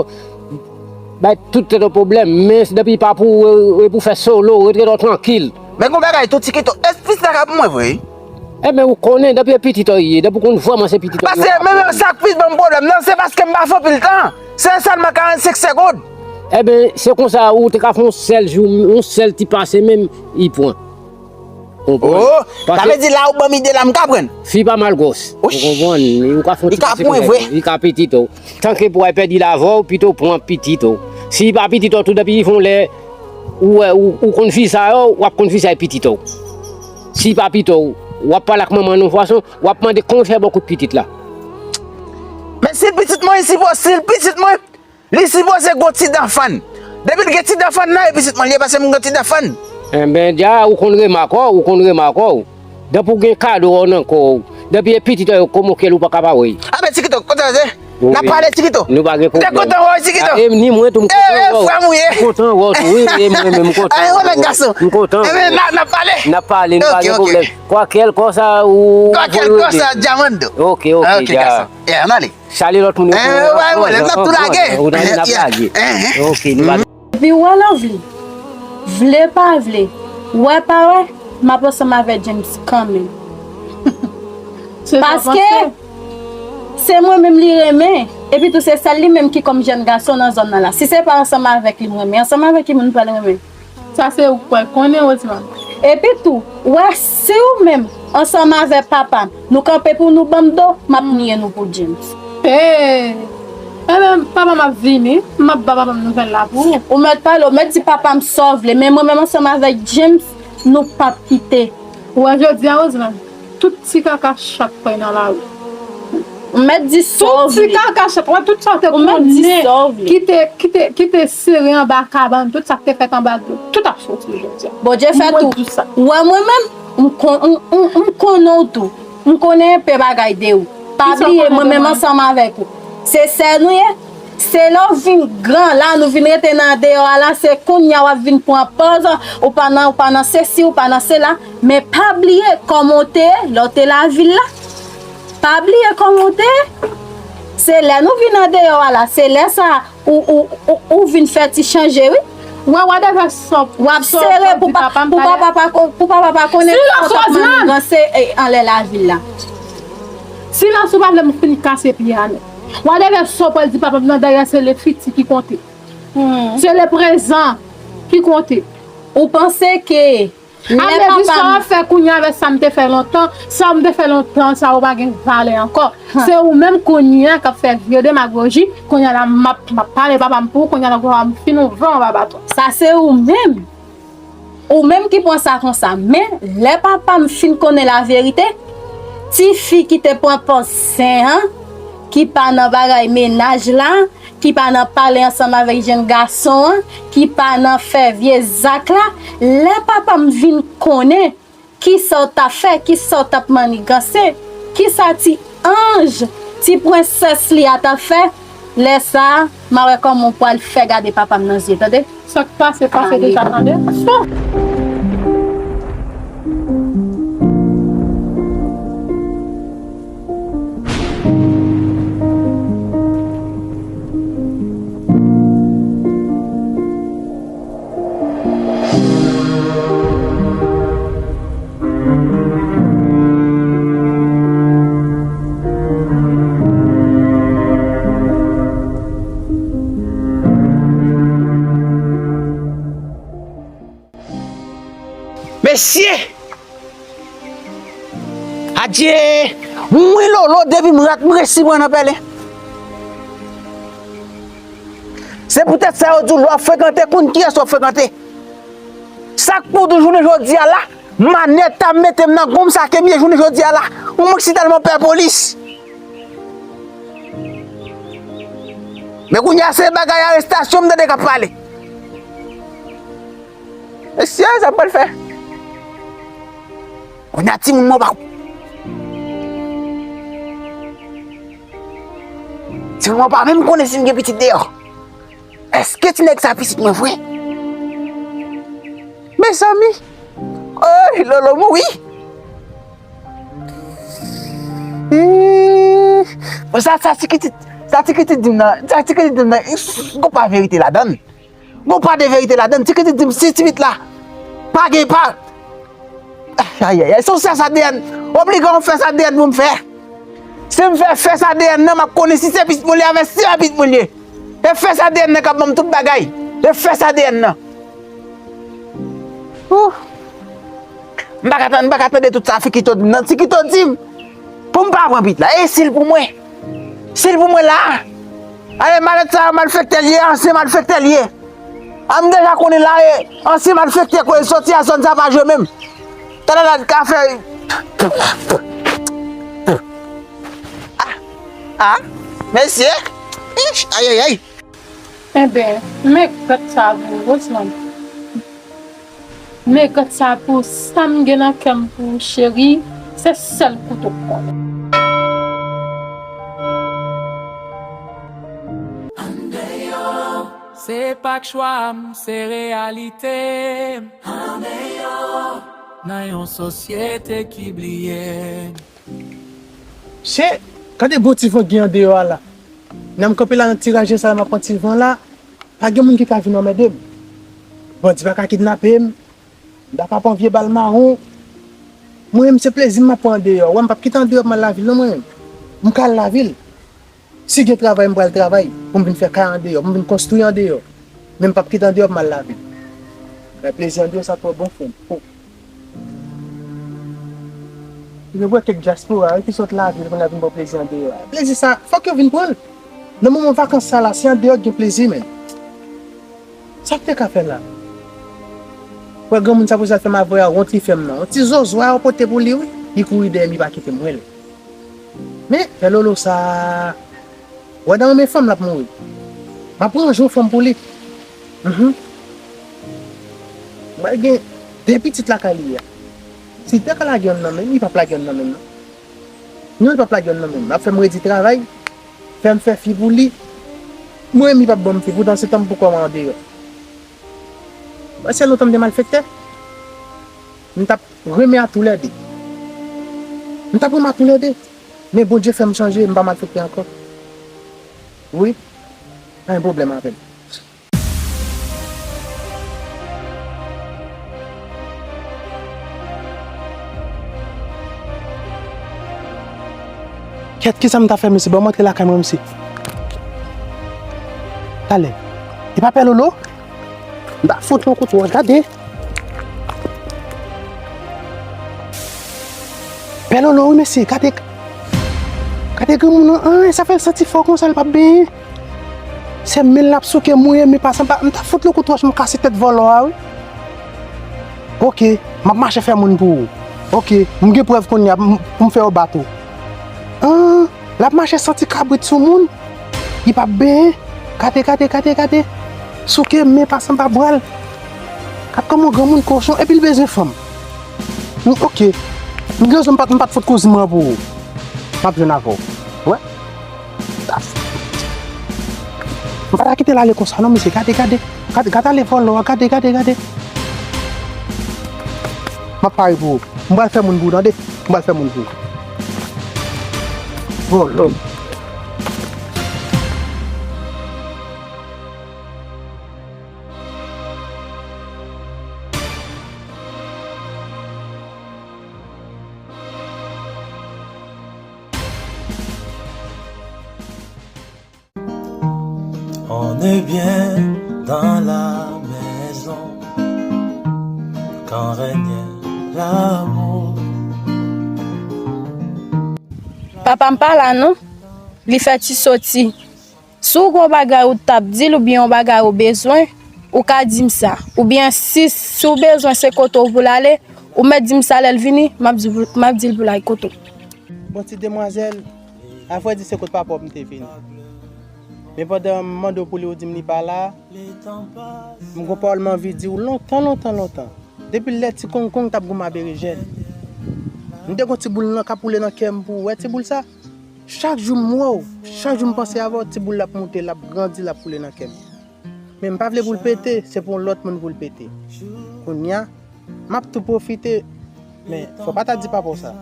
bay tout tèt ou pwoblèm. Men depi pa pou ou, e pou fè solo, ret, ret ou trankil. Men gon bagay tou, Tikito. Esplis la ka pou mwen vre. Enben, ou konnen, depi e pitit ou ye, depi ou konn vrèman se pitit ou ye. Paske menm sa k plis ban m pwoblèm nan, se paske m pa fè anpil tan. Se sèlman karannsenk segonn. Enben, se konsa, ou te ka fè yon sèl jou, yon sèl ti pase menm, li pran. Konprann? Oh, sa vle di la ou ban m ide la, m ka pran. Fi pa mal gwòs. Ou konprann? Ou ka fè yon ti pase konsa. Li ka pitit ou. Tanke pou w al pèdi l avè w, pito w pran pitit ou. Si li pa pitit ou tou, depi li fè yon lè, ou wè, ou, ou konn fi sa yo, w ap konn fi sa e pitit ou. Si li pa pitit ou, w ap pale ak manman l yon fason, w ap mande kòman w fè ba w kout pitit la. Men si l pitit mwen, li sipo-, si l pitit mwen, li sipoze gon ti dan fann. Depi l gen ti dan fann nan, e pitit mwen li ye, paske m gen ti dan fann. Enben, dja, ou konn remak ou, ou konn remak ou. Depi w gen kado ou nan kò w, depi e pitit ou yo komoke l, ou pa ka pa wè l. A ben, Tikito, kote w ye? N ap pale, Tikito. Nou pa gen pwoblèm. M te kontan wè w, Tikito. E ni mwen tou, m kontan wè w. E, e, frè m ou ye. M kontan wè w tou, wi, e mwen menm, m kontan wè w. Aye, wè, mèt gason. M kontan wè w. Enben, n a, n ap pale. N ap pale, nou pa gen pwoblèm. Kwakèlkòsa ou... Kwakèlkòsa, Diamando. Ok, ok, dja. Ok, gason. Yeah, n ale. Salye lòt moun yo. Eh, pa gen pwoblèm, n ap tou lage. Ou tande, n ap lage. Ok, nou pa... Epi wè Lovely, vle pa vle, wè pa wè, m ap ansanm avè James kanmenm. Paske Se mwen menm li renmen. Epi tou se sèl li menm ki kòm jèn gason nan zòn nan la. Si se pa ansanm avèk li m renmen, ansanm avèk ki moun m pral renmen? Sa se ou k pral konnen, Rosemary. Epi tou, ou wè, si ou menm, ansanm avèk papa m, nou kanpe pou nou ban m do, m ap niye nou pou James. Hey! Enben, papa m ap vini, m ap ba papa m nouvèl la pou ou. Ou mèt pale, ou mèt di papa m sa w vle, men mwen menm ansanm avèk James, nou p ap kite. Ou wè jodi a, Rosemary, tout ti kaka chat pran nan lari. Ou mèt di sa w vle. Tout ti kaka chat, wè, tout sa w te konnen ki te, ki te, ki te sere anba kabann, tout sa k te fèt anba dlo, tout ap soti jodi a. Bondye fè tou. Ou wè mwen menm, m kon-, m, m, m konnen w tou. M konnen enpe bagay de ou. Pa bliye, mwen menm ansanm avèk ou. Se sè nou ye. Se lè w vin gran la, nou vin rete nan deyò a la, se kounye a w ap vin pran pòz, ou pa nan, ou pa nan sesi, ou pa nan sela. Men pa bliye kòman w te ye lè w te lavil la. Pa bliye kòman w te ye. Se lè nou vin andeyò a la, se lè sa a ou, ou, ou, ou vin fè ti chanje, wi. Wè, whatever sa w ap sere pou papa, pou papa pa ko-, pou papa pa konnen sa w t ap maniganse, e, anlè lavil la. Silans ou pa vle m fin kase pye a nèt. Whatever sa w pral di papa m nan dèyè, se le fiti ki konte. Se le prezan ki konte. Ou panse ke lè papa m... Sa w ap fè kounye a avèk sa m te fè lontan, sa m te fè lontan, sa yo pa gen valè ankò. Se ou menm kounye a k ap fè vye demagoji, kounye a la m ap, m ap pale papa m pou ou, kounye a la papa m fin ouvè yon baba tou. Sa se ou menm. Ou menm ki pran sa konsa. Men, lè papa m fin konnen laverite, tifi ki te pran pòz sen an, ki pa nan bagay mennaj la, ki pa nan pale ansanm avèk jèn gason an, ki pa nan fè vye zak la, lè papa m vin konnen kisa w t ap fè, kisa w t ap maniganse, kisa ti anj, ti prensès li a t ap fè, lè sa a, m a wè kòman w pral fè gade papa m nan zye, tande? Sa k pase, pase deja, tande. Mesye! Adye! Mwen Lolo, depi m rat, m resi pran nan pèlen. Se poutèt sa yo di w lè w ap frekante, konn kiyès w ap frekante. Sa k pou w di jounen jodi a la, manèt ap mete m nan gonm sa ke m ye jounen jodi a la. Ou mwen si tèlman pè polis. Men kounye a se bagay arestasyon m tande k ap pale. Mesye, sa m pral fè? Kounye a timoun mwen pa, timoun mwen pa menm konnen si m gen pitit deyò. Èske ti nèg sa pitit mwen vre? Mezanmi! Oy, Lolo mouri! Ih, bon, sa, sa ti pitit, sa ti pitit di m nan, sa ti pitit di m nan, gon pa verite ladann. Gon pa de verite ladann. Ti pitit di m si ti pitit la pa gen pa. Ayayay, se yon tès A D N. Oblije yon tès A D N pou m fè. Si m fè tès A D N nan, m ap konnen si se pitit mwen li avè si se pa pitit mwen li ye. E tès A D N nan k ap ban m tout bagay. E tès A D N nan. Ouh. M pa ka tann, m pa ka tande tout sa Fikito di m nan. Tikito di m pou m pa pran pitit la. E si l pou mwen? Si l pou mwen la? Ale malèt sa malfektè l ye, ansyen malfektè l ye. A m deja konnen la e ansyen malfektè kote l soti a zòn sa pa jwe menm. Talè la l ka fè. Ah, ah, mesye. Ish, ayayay. Enben, men gad sa pou Rosemary. Men gad sa pou sa m gen nan kè m pou ou, cheri, se sèl kouto k konnen. Se pa k chwa m, se reyalite m. Nan yon sosyete ki bliye m. Che, gade bon ti van gen andeyò a la. Nan m kanpe la nan ti raje sa la, m ap pran ti van la. Pa gen moun ki ka vin anmède m. Bandi pa ka kidnape m. M pa ka pran vye bal mawon. Mwen menm se plezi m m ap pran andeyò. Wè m p ap kite andeyò pou m al lavil non mwen menm. M ka al lavil. Si gen travay, m pral travay pou m vin fè kay andeyò, pou m vin konstwi andeyò. Men m p ap kite andeyò pou m al lave. Men plezi andeyò sa twò bon, frè m. Oh. Yo wè kèk dyaspora wi ki sot lavil pou n al vin pran plezi andeyò a. Plezi sa, fòk yo vin pran l. Nan moman vakans sa la, se andeyò ki gen plezi, men. Sa k te ka fè la? Wè granmoun sa pou sa fè m avè a wont li fè m nan. Yon ti zozo a yo pote pou li wi. Li kouri dèyè m, li pa kite m wè l. Men, pè Lolo sa, wè nan men fanm l ap mouri. M ap ranje yon fanm pou li. Mhm. Mwen gen de pitit lakay li a. Si l te ka lage yonn nan men m, li p ap lage yonn nan men m non. Non, li p ap lage yonn nan men m. L ap fè m redi travay, fè m fè fi pou li. Mwen menm, li p ap ban m fi, poutan se tan m pou kò m andeyò. Wè se lontan m te malfektè. M t ap renmen a toulède. M t ap renmen a toulède. Men Bondye fè m chanje, m pa malfektè ankò. Wi, pa gen pwoblèm avè l. Kèt, kisa m ta fè, mesye? Ban m antre lakay mwen, mesye. Talè. E pa pè Lolo? M ta fout yon kout wòch, gade. Pè Lolo, wi, mesye, gade. Gade granmoun nan, an, sa fè l santi fò konsa, l p ap benyen. Se men l ap souke, mouye men pa sanba. M ta fout li kout wòch, m kase tèt vòlò a, wi. Oke, m ap mache fè moun pou ou. Oke, m gen prèv kounye a, m, pou m fè yo bat ou. An, l ap mache santi kabrit sou moun. Li p ap benyen. Gade, gade, gade, gade. Souke men pa sanba bral. Gad kòman granmoun kochon, epi l bezwen fanm. M, oke. M gen rezon, m pa t, m pa t fout kouzin mwen pou ou. M ap jwenn avè w. Wè. M pa ta kite l ale konsa non, mesye. Gade, gade. Gade, gade ale vòlò a. Gade, gade, gade. M ap pare pou ou. M pral fè moun pou ou, tande. M pral fè moun pou ou. Vòlò. On est bien dans la maison quand règne l'amour. Papa m pa la non. Li fè ti soti. Si w gen yon bagay ou t ap di l oubyen yon bagay ou bezwen, ou ka di m sa. Oubyen si, si w bezwen se kote w pou l ale, ou mèt di m sa lè l vini, m ap di, m ap di l pou l al kote w. Bon ti demwazèl, avrèdi se kot papa w m te vini. Men pandan m mande w pou li, ou di m li pa la. M gon pawòl m anvi di w lontan, lontan, lontan. Depi lè ti kongkong t ap goumen a berejèn. M te gon ti boul nan k ap woule nan kè m pou w. Wè ti boul sa? Chak jou m wè w, chak jou m panse avè w, ti boul la ap moute, l ap grandi, l ap woule nan kè m. Men m pa vle pou l pete, se pou yon lòt moun pou l pete. Kounye a, m ap tou pwofite, men fò w pa ta di papa w sa.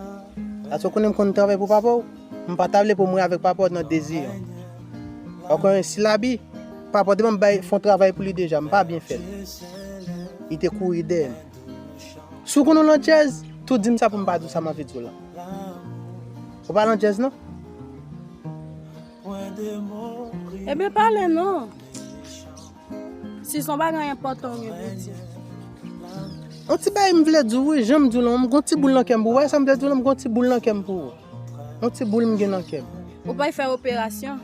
Paske w konnen m konn travay pou papa w, m pa ta vle pou mwen avèk papa w nan dezi an. Ou konnen si l abi, papa w te ban m bay, fè yon travay pou li deja, m pa byen fè l. Li te kouri dèyè m. Si w konn yon landjèz, tou di m sa pou m pa di w sa m anvi di w la. Ou pa landjèz non? Ebyen pale non. Si se yon bagay enpòtan w gen pou di. Yon ti bagay m vle di w wi, jan m di w lan, m gon ti boul nan kè m pou w. Wè sa m vle di w lan, m gon ti boul nan kè m pou ou. Yon ti boul m gen nan kè m. Ou pral fè operasyon.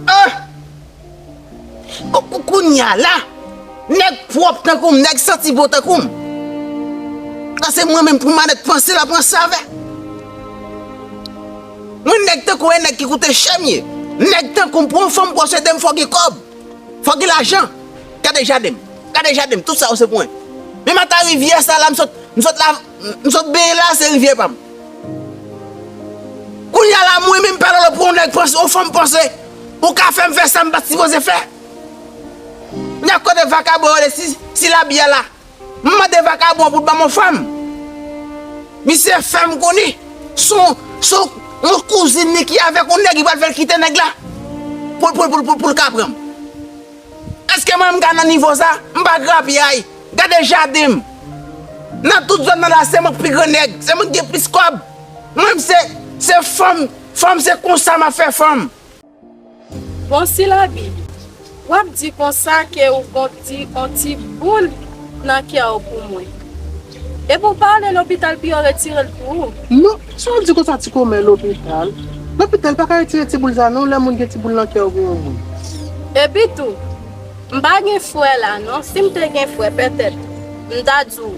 Ah! Kou-, kou-, kounye a la, nèg pwòp tankou m, nèg santi bon tankou m. Sa se mwen menm pou manèt panse l ap ranse avè. Mwen nèg tankou w e nèg ki koute chè m ye. Nèg tankou m pou yon fanm pwosede m fò gen kòb. Fò gen lajan. Gade jaden m. Gade jaden m. Tout sa yo se pou mwen. Menm ata rivyè sa la, m sot, m sot la, m sot benyen la, se rivyè pa m. Kounye a la, mwen menm pè Lolo pou yon nèg panse, yon fanm panse. Ou ka fè m fè sa m pa t sipoze fè. Nèg kote vakabon yo rele si, si labya la. M mande vakabon pou l ban m yon fanm. Misye fè m konnen. Se yon, se yon kouzin li ki avèk yon nèg, li pral fè l kite nèg la. Pou, pou, pou, pou, pou l ka pran m. Èske mwen m ka nan nivo sa? M pa grapyay. Gade jaden m. Nan tout zòn nan la, se mwen k pi gran nèg. Se mwen k gen plis kòb. Mwen m se, se fanm, fanm se konsa m ap fè fanm. Bon Silabi, w ap di konsa ke ou gon ti, on ti boul nan kè w pou mwen. Epi w pa ale lopital pou yo retire l pou ou. Non, sa w di konsa ti kòmè lopital? Lopital pa ka retire ti boul sa non, lè moun gen ti boul nan kè w pou yon moun. Epi tou, m pa gen frè la non, si m te gen frè pètèt, m ta di w,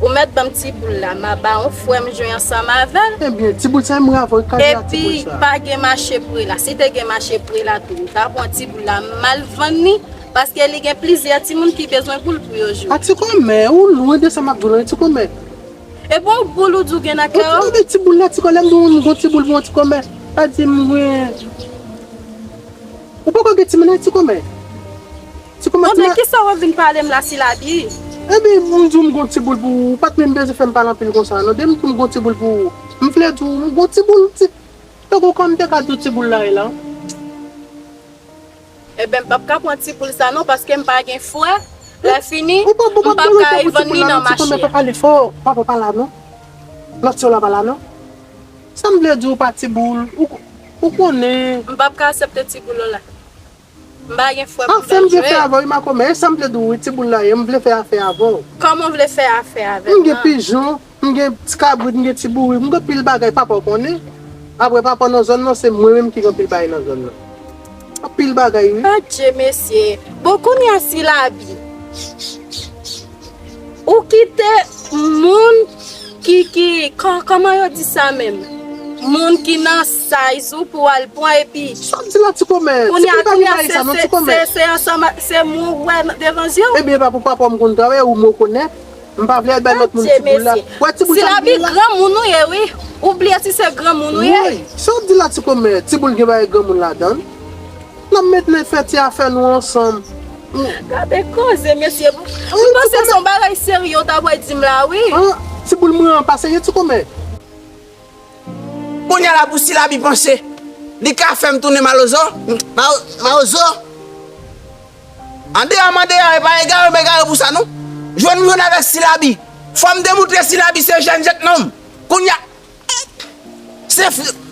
ou mèt ban m ti boul la, m a ba yon frè m jwe ansanm avè l. Ebyen, ti boul sa m ravo, kale a ti boul sa. Epi pa gen mache prela, si te gen mache prela tou, m ta pran ti boul la, m al vann li, paske li gen plizyè timoun ki bezwen boul pou yo jwe. A ti kòmè, ou lwen de sa m ap di w la wi ti kòmè. E bon boul ou di w gen nan kè w? Ou tande ti boul la ti kòmè, lè m di w m gon ti boul pou yon ti kòmè, sa di m gen. Ou poko gen timoun wi ti kòmè. Ti kòmè ti. Bon men kisa w ap vin pale m la Silabi? Ebyen m di w m gon ti boul pou ou, ou pa t menm bezwen fè m pale anpil konsa non, depi m di w m gon ti boul pou ou, m vle di w m gon ti boul ti. Tankou kòm m te ka di w ti boul la ye la. Ebyen m p ap ka pran ti boul sa non paske m pa gen frè. Lè fini, m p ap ka al vann li nan mache a. Pale fò, papa pa la non. Lòt sè w la pa la non. Sa m vle di w pa ti boul, ou konnen. M p ap ka aksepte ti boul ou la. M pa gen frè pou m ta jwe. Afè m vle fè avè w wi makomè, e sa m vle di w wi ti boul la ye, m vle fè afè avè w. Kòman w vle fè afè avè m? M gen pijon. M gen ti kabrit, m gen ti bourik, m gen anpil bagay papa w konnen. Apre papa w nan zòn nan, se mwen menm ki gen anpil bagay nan zòn nan. Anpil bagay wi. Adje mesye. Bon kounye a Silabi, ou kite moun ki, ki, kòman yo di sa menm? Moun ki nan size ou pou w al pran epi. Sa w di la ti kòmè? Kounye a, kounye a se, se, se ansanm, se moun ou wè devan zye w? Ebyen e pa pou papa w m konn travay ou m rekonèt. M pa vle al bay lòt moun ti boul la. Wè ti boul sa m gen la. Silabi granmoun ou ye wi. Ou bliye si se granmoun ou ye. Woy, sa w di la ti kòmè, ti boul gen bagay granmoun ladan l. N ap met men fè ti afè nou ansanm. Gade koze mesye. M panse se yon bagay serye w ta pral di m la wi. An, ti boul mwen an pa serye ti kòmè. Kounye a la pou Silabi panse li ka fè m tounen malozo. Mawozo. Andeyò m andeyò e pa egare m egare pou sa non. Jwenn m jwenn avèk Silabi. Fò m demoutre Silabi se jèn jèt nonm. Kounye a se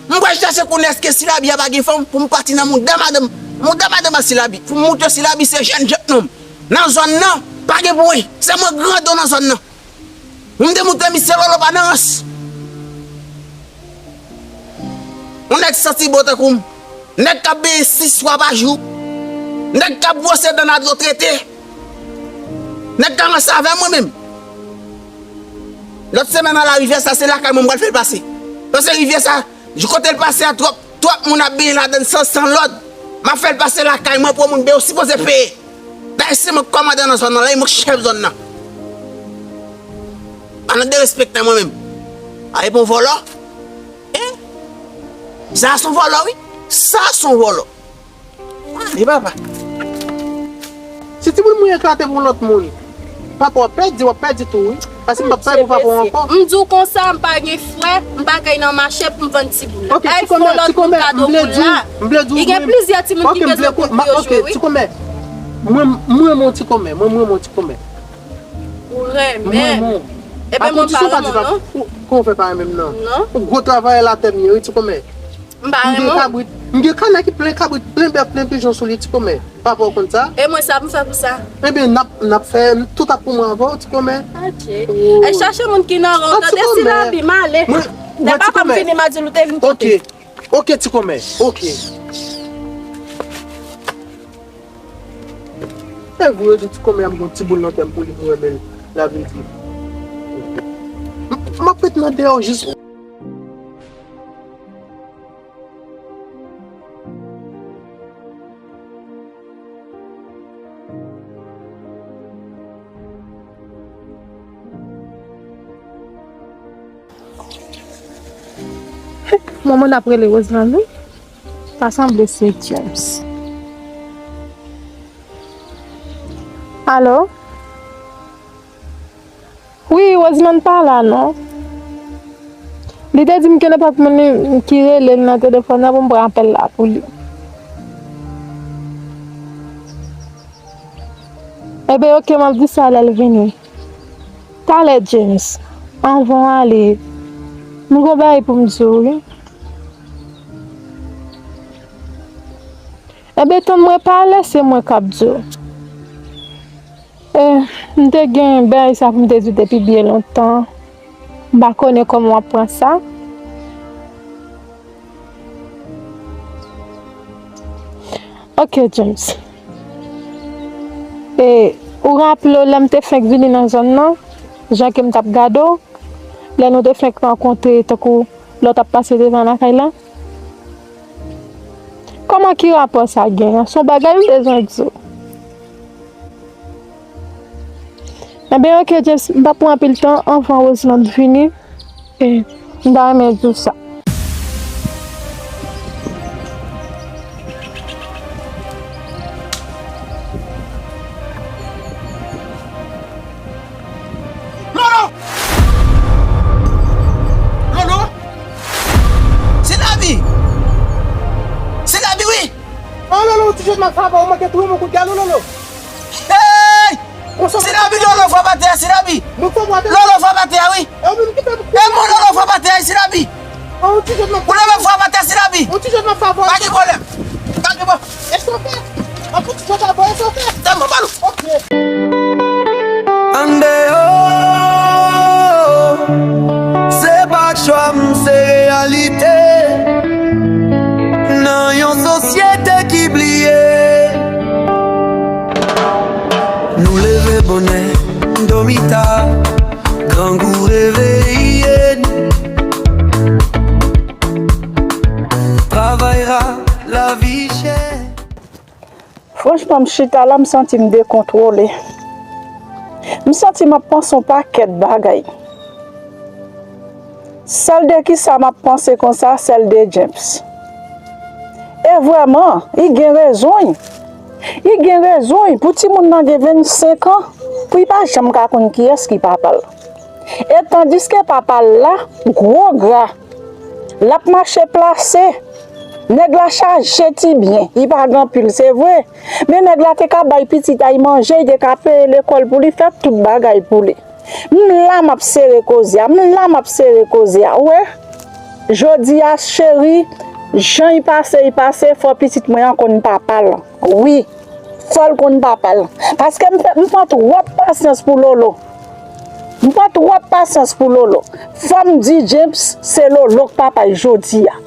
m pral chache konnen èske Silabi a pa gen fanm pou m pati nan mouda madanm mouda madanm a Silabi pou m moutre Silabi se jèn jèt nonm. Nan zòn nan pa gen pou wi. Se mwen grandon nan zòn nan. M te montre misye lolo pa nan rans. Yon nèg santi bon tankou m. Nèg k ap benyen sis fwa pa jou. Nèg k ap bwose dan nan dlo trete. Nèg k ap ranse avè mwen menm. Lòt semèn nan la rivyè sa se lakay mwen m pral fè l pase. Paske rivyè sa Jou kote l pase a twòp twòp moun ap benyen ladann san san lòd. M ap fè l pase lakay mwen pou yon moun benyen ou sipoze peye. Dayè se mwen k kòmandan nan zòn nan la e mwen k chèf zòn nan. Pa nan derespekte mwen menm. A e bon vòlò. Hein? Sa a se yon vòlò wi. Sa a se yon vòlò. Li papa. Si timoun mwen eklate pou lòt moun, papa w ap pèdi, w ap pèdi tou wi. Paske m p ap pale pou papa w ankò. M di w konsa, m pa gen frè, m pa kay nan mache pou m vann timoun la. Ay fon lòt moun kado moun la. Li gen plizyè timoun ki bezwen pou yo jwe wi. Ti kòmè, mwen m renmen w ti kòmè, mwen m renmen w ti kòmè. Ou renmen. Ebyen mwen pa renmen w non. Kòman w fè pa renmen m nan? Ou gwo travayè latè m ye wi ti kòmè. M pa renmen w. M gen kabrit, m gen kanè ki plen kabrit, plen bèf, plen pijon sou li ti kòmè. Papa w konn sa? E mwen sa pou m fè pou sa? Ebyen n ap, n ap fè, tout ap pou mwen avè w ti kòmè. Adje. Al chache moun ki nan ran w tande Silabi m ale. Lè papa m vini m a di l ou te vin kote m. Oke. Oke ti kòmè. Oke. E vre yo di ti kòmè a m gon ti boul nan kè m pou li pou renmen l. Lavi di. M ap ret nan deyò jis. Manman n ap rele Roseland wi. Ta sanble se James. Alo? Wi, Roseland pa la non. Li te di m ke nenpòt moun ki rele l nan telefòn nan pou m pran apèl la pou li. Ebyen, oke, m ap di sa lè l vini. Talè, James, anvan w ale, m gon bagay pou m di w, wi. Ebyen, tann mwen pale, se mwen k ap di w. E, m te gen bagay sa pou m te di w depi byen lontan. M pa konnen kòman w ap pran sa. Oke, James. E, ou raple w lè m te fenk vini nan zòn nan, jan ke m t ap gade w, lè nou te fenk rankontre tankou lè w t ap pase devan lakay la? Kòman ki rapò sa genyen? Se yon bagay m bezwen di w. Ebyen, oke, James, m p ap pran anpil tan anvan Roseland vini. E, m ta renmen di w sa. Lolo! Lolo! Se lavi! Se lavi, wi! Oh, Lolo, ou ti jèt m ap fè avè w, ou manke touye m yon kout galon, Lolo. Hey! Sinabi, Lolo, frape atè a, Sinabi. Lolo, frape atè a, wi. E mwen, Lolo, frape atè a, Sinabi. Ou leve, frape atè a, Sinabi. Pa gen pwoblèm. Pa gen pwoblèm. Tèlman balou. Andeyò, se pa chwa m, se reyalite. Nan yon sosyete ki bliye, nou leve bonè, dòmi ta, grangou reveye n. Travay ra, lavi chè. Franchman, m chita la, m santi m dekontwole. M santi m ap panse yon pakèt bagay. Sèl de kisa m ap panse konsa, sèl de James. E vrèman, li gen rezon l. Li gen rezon l. Pou timoun nan gen vennsenk an, pou li pa janm ka konn kiyès ki papa l. E tandiske papa l la, gwo gra, l ap mache plase. Nèg la chaje ti byen, li pa gen anpil, se vre. Men nèg la te ka bay pitit a l manje, li te ka peye lekòl pou li, fè tout bagay pou li. M la m ap sere koze a, m la m ap sere koze a, ou wè? Jodi a, cheri, jan l pase, l pase, fò pitit mwen an konn papa l. Wi, fò l konn papa l. Paske m fè, m pran twòp pasyans pou Lolo. M pran twòp pasyans pou Lolo. Fò m di James, se Lolo k papa l jodi a.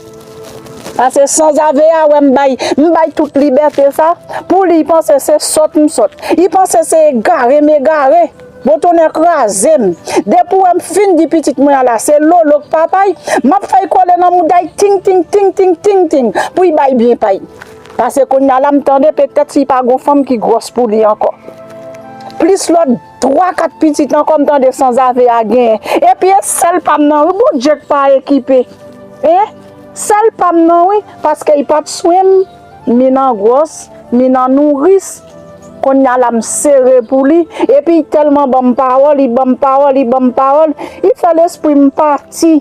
Paske sanzave a wè m bay, m bay tout libète sa, pou li, li panse se sòt m sòt. Li panse se egare m egare. Bon, tonnè kraze m. Depi w wè m fin di pitit mwen an la, se Lolo k papa l, m ap fè l kole nan mouda l, ting, ting, ting, ting, ting, ting, pou l bay byen pa l. Paske kounye a la, m tande petèt si l pa gon fanm ki gwòs pou li ankò. Plis lòt twa, kat pitit ankò, m tande sanzave a genyen. Epi e sèl pa m nan, wi, Bondye k pa ekipe. Hein? Sèl pa m nan, wi, paske l pa t swen m, mi nan gwòs, mi nan nouris. Kounye a la, m sere pou li. Epi l tèlman ban m pawòl, li ban m pawòl, li ban m pawòl. Li fè lespri m pati.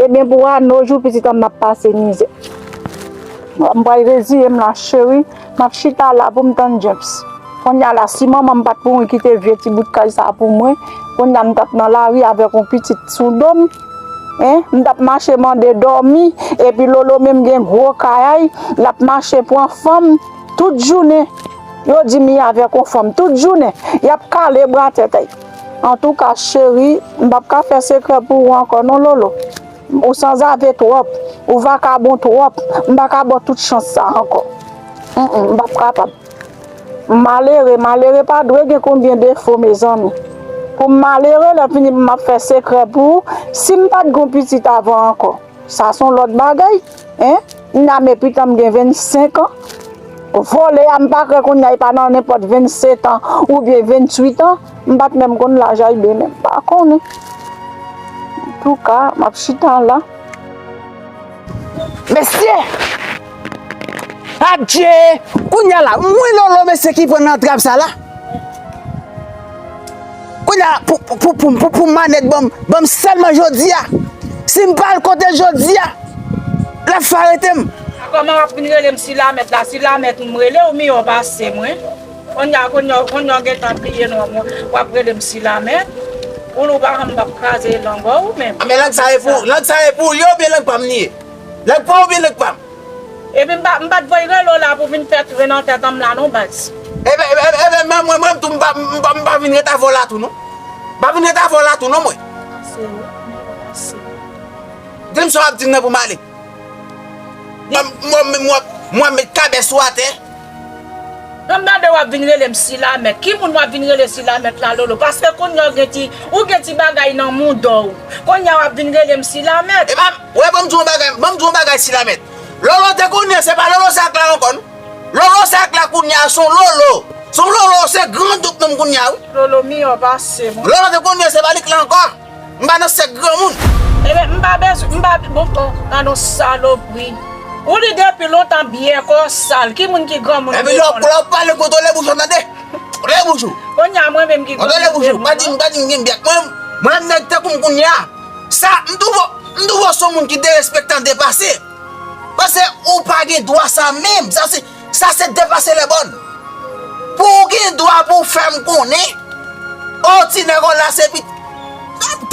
Ebyen, pou a no jou, pitit an m ap pase mizè. M pral reziye m la, cheri. M ap chita la pou m tann James. Kounye a la, si manman m pa t mouri kite vye ti bout kay sa pou mwen, kounye a m t ap nan lari avèk yon pitit sou do m. Hein? M t ap mache mande dòmi, epi Lolo menm gen gwo kay a l, l ap mache pran fanm tout jounen. Yo di m li avèk yon fanm tout jounen, y ap kale bra tèt a l. Antouka, cheri, m p ap ka fè sekrè pou ou ankò non, Lolo. Ou sanzave twòp, ou vakabon twòp, m pa ka ba w tout chans sa ankò. Mm, mm, m p ap kapab. Malere, malere pa dwe gen konbyen defo, mezanmi. Pou m malere, lè fini pou m ap fè sekrè pou ou, si m pa t gon pitit avan ankò. Sa se yon lòt bagay, hein? N a men pitit m gen vennsenk an. Vòlè a, m pa kwè kounye a, li pa nan nenpòt vennsetan oubyen venntuit an. M pa t menm konn laj a, li menm m pa konnen. Antouka, m ap chita la. Mesye! Adje! Kounye a la, mwen Lolo, mesye, ki pran nan trap sa la. Kounye a, pou, pou, pou, pou, pou, pou Manèt ban m, ban m sèlman jodi a. Si m pa al kote l jodi a, l ap fè arete m. Kòman w ap vin rele m Silamèt la? Silamèt m rele w, miyò pase mwen. Kounye a, kounye a, kounye a w gentan bliye non mwen, w ap rele m Silamèt. Ou, ou pa janm p ap kraze langòw ou menm. A, men lang sa e pou, lang sa e pou li oubyen lang pa m li ye? Lang pa w oubyen lang pa m? Epi m pa, m pa t voye rele w la pou vin fè tren nan tèt an m la non, baz. Ebyen, ebyen, ebyen, mwen, mwen, mwen tou, m pa, m pa, m pa vin ret avè w la tou non. M pa vin ret avè w la tou non, mwen. Di m sa w ap di m nan pou m ale. Mwen, mwen, mwen, mwen met kabè sou atè. Nan m tande w ap vin rele m Silamèt. Ki moun w ap vin rele Silamèt la, Lolo? Paske kounye a w gen ti, ou gen ti bagay nan mouda w. Kounye a w ap vin rele m Silamèt. E pa, wè, ban m di w yon bagay, ban m di w yon bagay, Silamèt. Lolo te konnen, se pa Lolo sa k la ankò, non. Lolo sa k la kounye a, se yon Lolo. Se yon Lolo, se gran dout menm kounye a, wi. Lolo miyò pase mwen. Lolo te konnen, se pa li k la ankò. M pa nan sèk granmoun. Ebyen, m pa bezwen, m pa, bon, bon, gadon salopri. Ou di depi lontan byè kò w sal. Ki moun ki granmoun? Epi lè w, lè w pale, kontwole bouch ou, tande? Kontwole bouch ou. Kounye a, mwen menm ki granmoun. Kontwole bouch ou. Pa di m, pa di m gen byè. Mwen, mwen nèg tankou m kounye a. Sa, m twouve, m twouve w se yon moun ki derespektan, depase. Paske ou pa gen dwa sa menm. Sa se, sa se depase lèbòn. Pou w gen dwa pou w fè m konnen, o ti nèg w la se pit.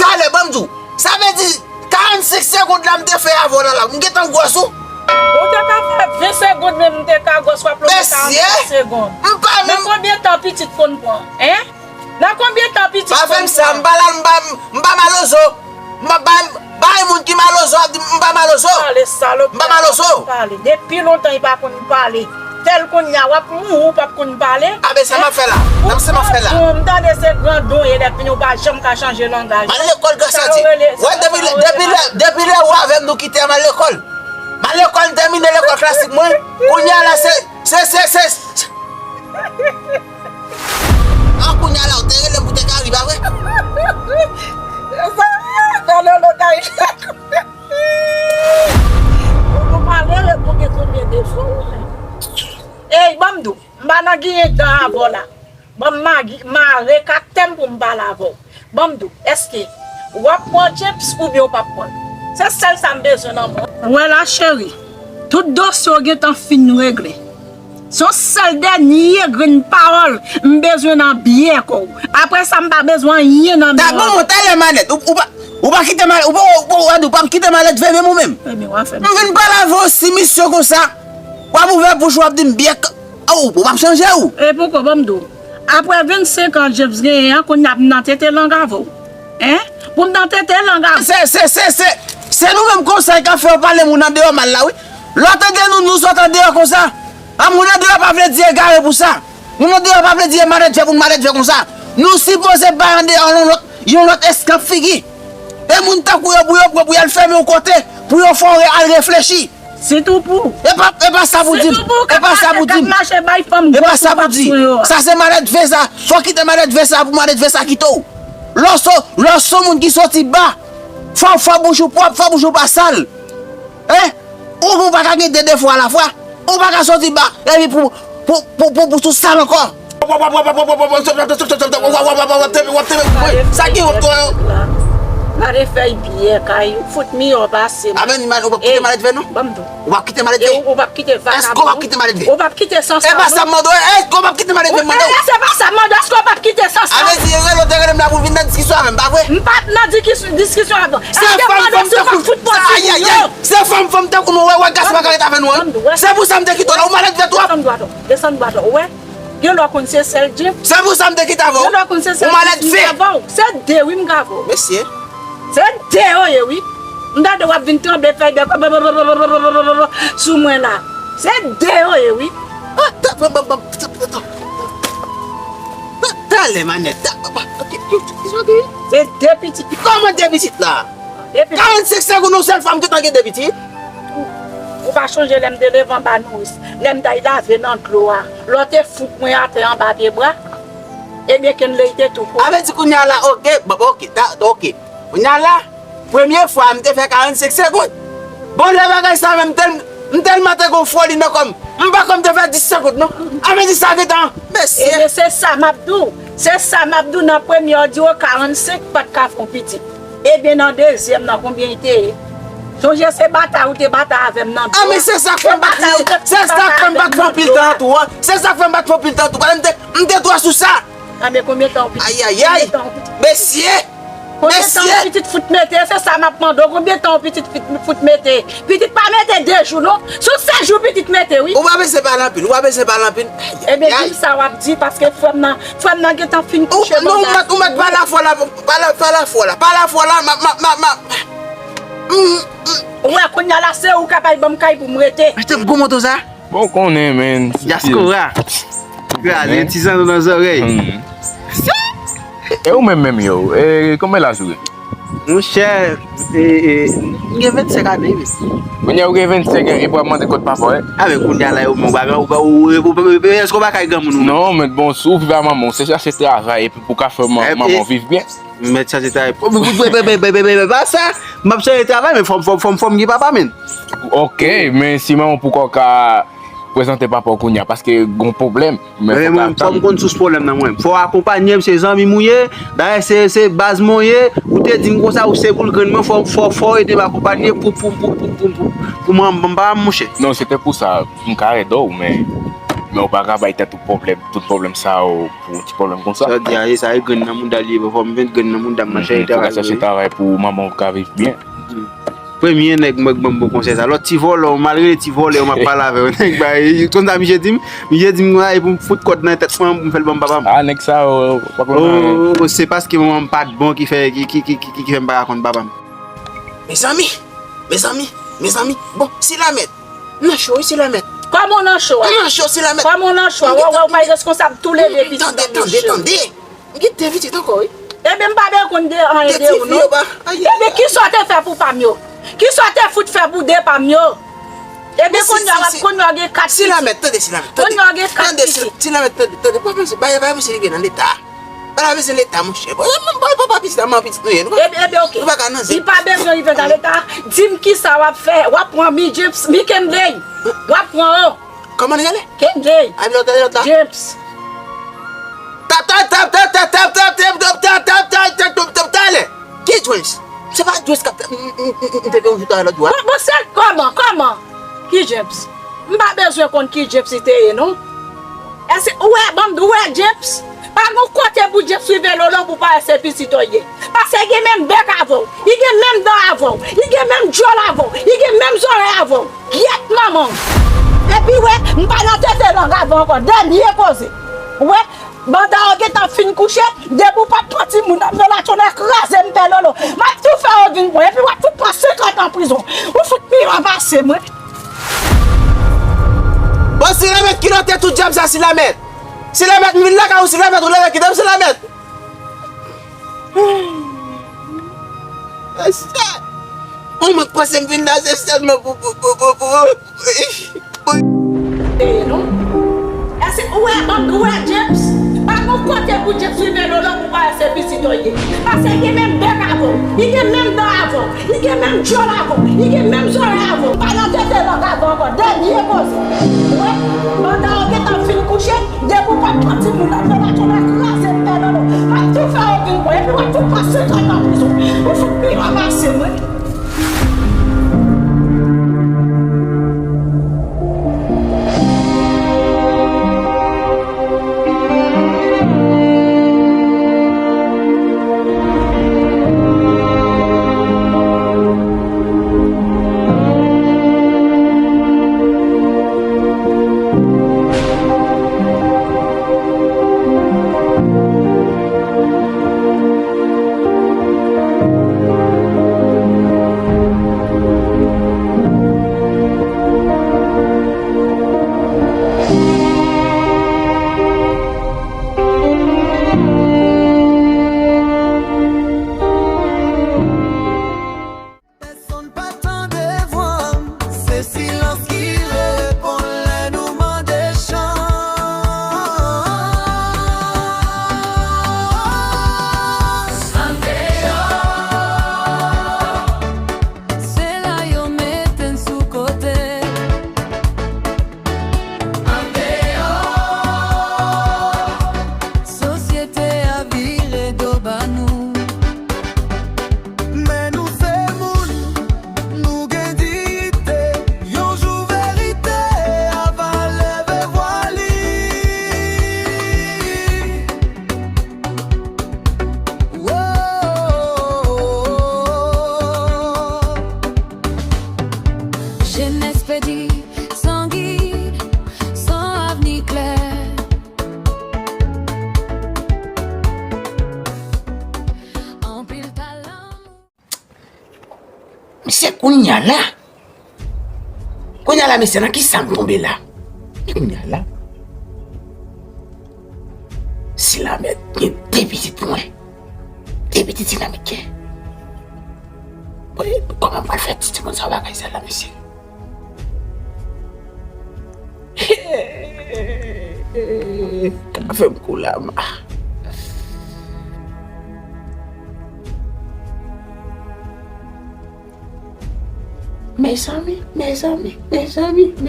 Talè, ban m di w. Sa vle di, karannsenk segonn la m te fè avè w la, la, m gentan gwòs ou? Ou te ka fè ven segonn, men m te ka gwòs w ap lonje karannsenk segonn. Mesye, m pa menm. Nan konbyen tan pitit konn pran? Hein? Nan konbyen tan pitit konn pran? Pa fè m sa, m pa la, m pa, m pa malozo. M pa bay, bay moun ki malozo ap di m pa malozo. Pale, salopri. M pa malozo. Pale. Depi lontan li pa konn pale. Tèl kounye a, w ap mouri, ou p ap konn pale. A, men sa m ap fè la? Sa m ap fè la? Ou grandon, m tande se grandon, e lè fini, ou pa janm ka chanje langaj. M al lekòl, gras a Dye. Wè, depi lè, depi lè, depi lè ou avè m, nou kite m al lekòl. M al lekòl, m tèmine lekòl klasik mwen. Kounye a la, se, se, se, se, se. An, kounye a la, ou te rele m pou te ka ri, pa vre? Mezanmi, nan Lolo kay. Ou malere pou gen konbyen defo ou menm? Ey, ban m di w, m pa nan genyen dan avè w la. Ban m magi, mare kat tè m pou m pale avè w. Ban m di w, èske w ap pran James oubyen w p ap pran l? Se sèl sa m bezwen nan men w. Wè la, cheri, tout dosye w gentan fin regle. Se yon sèl dènye grenn pawòl m bezwen nan byè kò w. Apre sa, m pa bezwen anyen nan men w ankò. Bon, talè Manèt, ou, ou pa, ou pa kite Manèt, ou pa, ou, ou, ou, ou pa kite Manèt veye menm ou menm. Ebyen, w a fè m. M vin pale avè w si misye konsa. W ap ouvè bouch ou, w ap di m byè k-, oh, ou p ap chanje ou. E poko, ban m di w. Apre vennsenk an James genyen an, kounye a m nan tete lang avè w. Hein? Pou m nan tete lang avè w. Se, se, se, se, se nou menm konsa k ap fè yo pale moun andeyò mal la, wi. Lè w tande nou, nou sot andeyò konsa. A, moun andeyò pa vle di egare pou sa. Moun andeyò pa vle di e malèdve pou n malèdve konsa. Nou sipoze bay andeyò yon lòt, yon lòt eskanp figi. E moun tankou yo pou yo pran pou y al fèmen yon kote, pou yo fè w re-, al reflechi. Sitou pou. E pa, e pa sa pou di m. Sitou pou w k ap mache, k ap mache bay fanm gwòs sou pap sou yo a. Sa se malèdve sa. Fò w kite malèdve sa pou malèdve sa kite w. Lè w se, lè w se yon moun ki soti ba, fò, fò bouch ou pwòp, fò bouch ou pa sal. Hein? Ou, ou pa ka gen de defo alafwa. Ou pa ka soti ba, epi pou, pou, pou, pou, pou sou sal ankò. Sa ki wont yo? Gade fèy byè kay ou, fout miyò pase mwen. Amen, ou p ap kite malèdve non? Ban m di w. Ou p ap kite malèdve? Ou p ap kite vakabon? Èske ou p ap kite malèdve? Ou p ap kite sansa non? E pa sa m mande w, èske ou p ap kite malèdve m mande w? Se pa sa m mande w, èske ou p ap kite sansa non? A vle di, rele w te rele m la pou vin nan diskisyon avè m, pa vre? M pa t nan dikis-, diskisyon avè w. Se fanm, fanm tankou, se fanm, fanm tankou nou, wè, wè, gason pa ka ret avè nou, hein? Se pou sa m te kite w la, ou malèdve twòp. Desann dwat, desann dwat, ou wè? Gen lè w konn se sèl James. Se pou sa m te kite avè w. Gen lè w konn se sèl James m ka avè w. Se de wi m ka avè w. Mesye. Se de yo ye wi. M tande w ap vin tranble fèy bèk sou mwen la. Se de yo ye wi. Talè Manèt. Se de pitit. Kòman de pitit la? Karannsenk segonn, yon sèl fwa m gentan gen de pitit. Ou pa chonje lè m te leve anba nouris, lè m t al lave nan dlo a, lè w te fout mwen atè anba pye bwa? Ebyen, Kenley te tou kou. A vle di kounye a la, oke, bon, oke, ta, oke. Kounye a la, premye fwa m te fè karannsenk segonn. Bon, lè bagay sa menm, m tèl-, m tèlman te gon foli nan kò m, m pa kwè m te fè dis segonn, non. A vle di sa gentan, mesye. Ebyen, se sa m ap di w. Se sa m ap di w, nan premye w di w karannsenk pa t ka fè yon pitit. Ebyen, nan dezyèm nan, konbyen li te ye? Sonje se batay ou te batay avè m nan. Ah, men se sa k fè m pa t, se sa k fè m pa t fè anpil tan tou, an. Se sa k fè m pa t fè anpil tan tou. Paske m te, m te twò sou sa. Ah, men konbyen tan ou pitit? Ayayay. Konbyen tan ou pitit? Mesye! Konbyen tan ou pitit fout mete? Se sa m ap mande w. Konbyen tan ou pitit fout, fout mete? Pitit pa mete de jou, non. Sou sèt jou pitit mete, wi. Ou pa bezwen pale anpil, ou pa bezwen pale anpil. Ebyen, di m sa w ap di, paske frè m nan, frè m nan gentan fin kouche. Non, ou mèt, ou mèt pale afò la, pale, pale afò la, pale afò la, m ap, m ap, m ap, m ap. Ou wè, kounye a la, se ou k ap al ban m kay pou m rete. Achte gwo moto sa. Bon, konnen, men. Diaspora. Kraze ti zanno nan zòrèy. E ou menm menm yo, e kòman laj ou ye? Monchè, e, e, m gen vennsenk ane, wi. Kounye a ou gen vennsenk e, e pou ap mande kòd papa w, e? A, men kounye a la, yo, men, ou pa, ou pa, ou, ou, ou, ou, èske ou pa kay granmoun ou menm? Non, men bon, si w viv a manman w, se chache travay, epi pou w ka fè man-, manman w viv byen. M mèt chache travay. Pa sa, m ap chache travay, men fò, fò, fò, fò m gen papa, men. Ok, men si manman w poko ka prezante papa w kounye a, paske gon pwoblèm. Men fò w ka tann. Fò m konn sous pwoblèm nan mwen. Fò w akonpanye m, se zanmi m ou ye. Dayè, se, se baz mwen w ye. Ou te di m konsa, ou se boul grenn mwen, fò, fò, fò w ede m akonpanye pou, pou, pou mwen, mwen pa monchè. Non, se te pou sa, m ka ede w, men, men ou pa ka bay tèt ou pwoblèm, tout pwoblèm sa yo pou ti pwoblèm konsa. Sa w di a, e sa e grenn nan mouda l ye, fò m vin grenn nan mouda m nan chèche travay. Fò w ka chèche travay pou manman w ka viv byen. Premye nèg mwen k ban m bon konsèy sa. Lòt ti vòlè, w mal rele ti vòlè, w m ap pale avè w. Nèg ba, e, konn sa misye di m? Misye di m, a, e pou m fout kòd nan tèt mwen, pou m fè l ban m papa m. A, nèg sa yo, pa konn anyen. O, se paske manman m pa t bon ki fè, ki, ki fè m pa ka konn papa m. Mezanmi, mezanmi, mezanmi. Bon, Silamèt. Nan cho, wi, Silamèt. Kòman w nan cho a? Nan cho, Silamèt. Kòman w nan cho a? Wè, wè, ou pa reskonsab toulede pitit nan cho. Tande, tande, tande. M gen de pitit ankò, wi. Ebyen, m pa bezwen konn de anyen de ou, non. Ebyen, kisa w te fè pou pa m yo? Kisa w te fout fè pou de pa m yo? Ebyen, kounye a, kounye a w gen kat pitit. Silamèt, tande, Silamèt, tande. Kounye a w gen kat pitit. Tande, Silamèt, tande, tande. Pa panse, pa, pa panse li gen nan leta. Pa la bezwen leta, monchè. Bon, mwen, mwen, papa pitit la, mwen pitit nou ye. Nou pa ka nan zen. Li pa bezwen rive nan leta. Di m kisa w ap fè. W ap pran Mi James, Mi Kenley. W ap pran yo. Kòman li rele? Kenley. A, lòt la, lòt la. James. Tap, tap, tap, talè. Ki James? Se pa James k ap, m, m, m, m te gen yon jou talè lòt jou a. Bon, bon, se kòman, kòman? Ki James? M pa bezwen konn ki James li te ye, non. Èske, ou wè, ban m di w, ou wè James? Pa gon kote pou James rive, Lolo, pou pa wè se pitit ou ye. Paske li gen menm bèk avè w. Li gen menm dan avè w. Li gen menm djòl avè w. Li gen menm zòrèy avè w. Gyèt manman w. Epi, wè, m pa nan tete lang avè w ankò. Dènye koze. Ou wè, banda yo gentan fin kouche. Depi w pa t pran timoun nan men l, tonnè kraze m, Pè Lolo. M ap tou fè yo vin pran. Epi, w ap fout pran senkant an prizon. Ou fout pi mal pase mwen. Bon, Silamèt, kilòt tout djab sa, Silamèt. Silamèt, m vin lakay ou, Silamèt, ou leve kite m, Silamèt. Mwen, mwen panse m vin la, se sèlman pou, pou, pou, pou, pou, pou, pou. Eye, non. Èske ou wè, ban m di w, ou wè James? Pa gon kote pou James rive, Lolo, pou pa wè se pitit ou ye. Paske li gen menm bèk avè w. Li gen menm dan avè w. Li gen menm djòl avè w. Li gen menm zòrèy avè w. Pa nan tete lang avè w ankò. Dènye koze. Ou wè, banda yo gentan fin kouche. Depi w pa t pran timoun nan men l, tonnè kraze m, Pè Lolo. M ap tou fè yo vin pran. Epi w ap tou pase kòd nan prizon. Ou fout pi mal pase mwen. Se kounye a la. Kounye a la, mesye, nan kisa m tonbe la? Kounye a la. Si lanmèd gen de pitit mwen, de pitit si lanmèd gen. Bon, kòman m pral fè ti timoun sa bagay sa la, mesye? Ka fè m kou lama. Mezanmi, mezanmi, mezanmi. M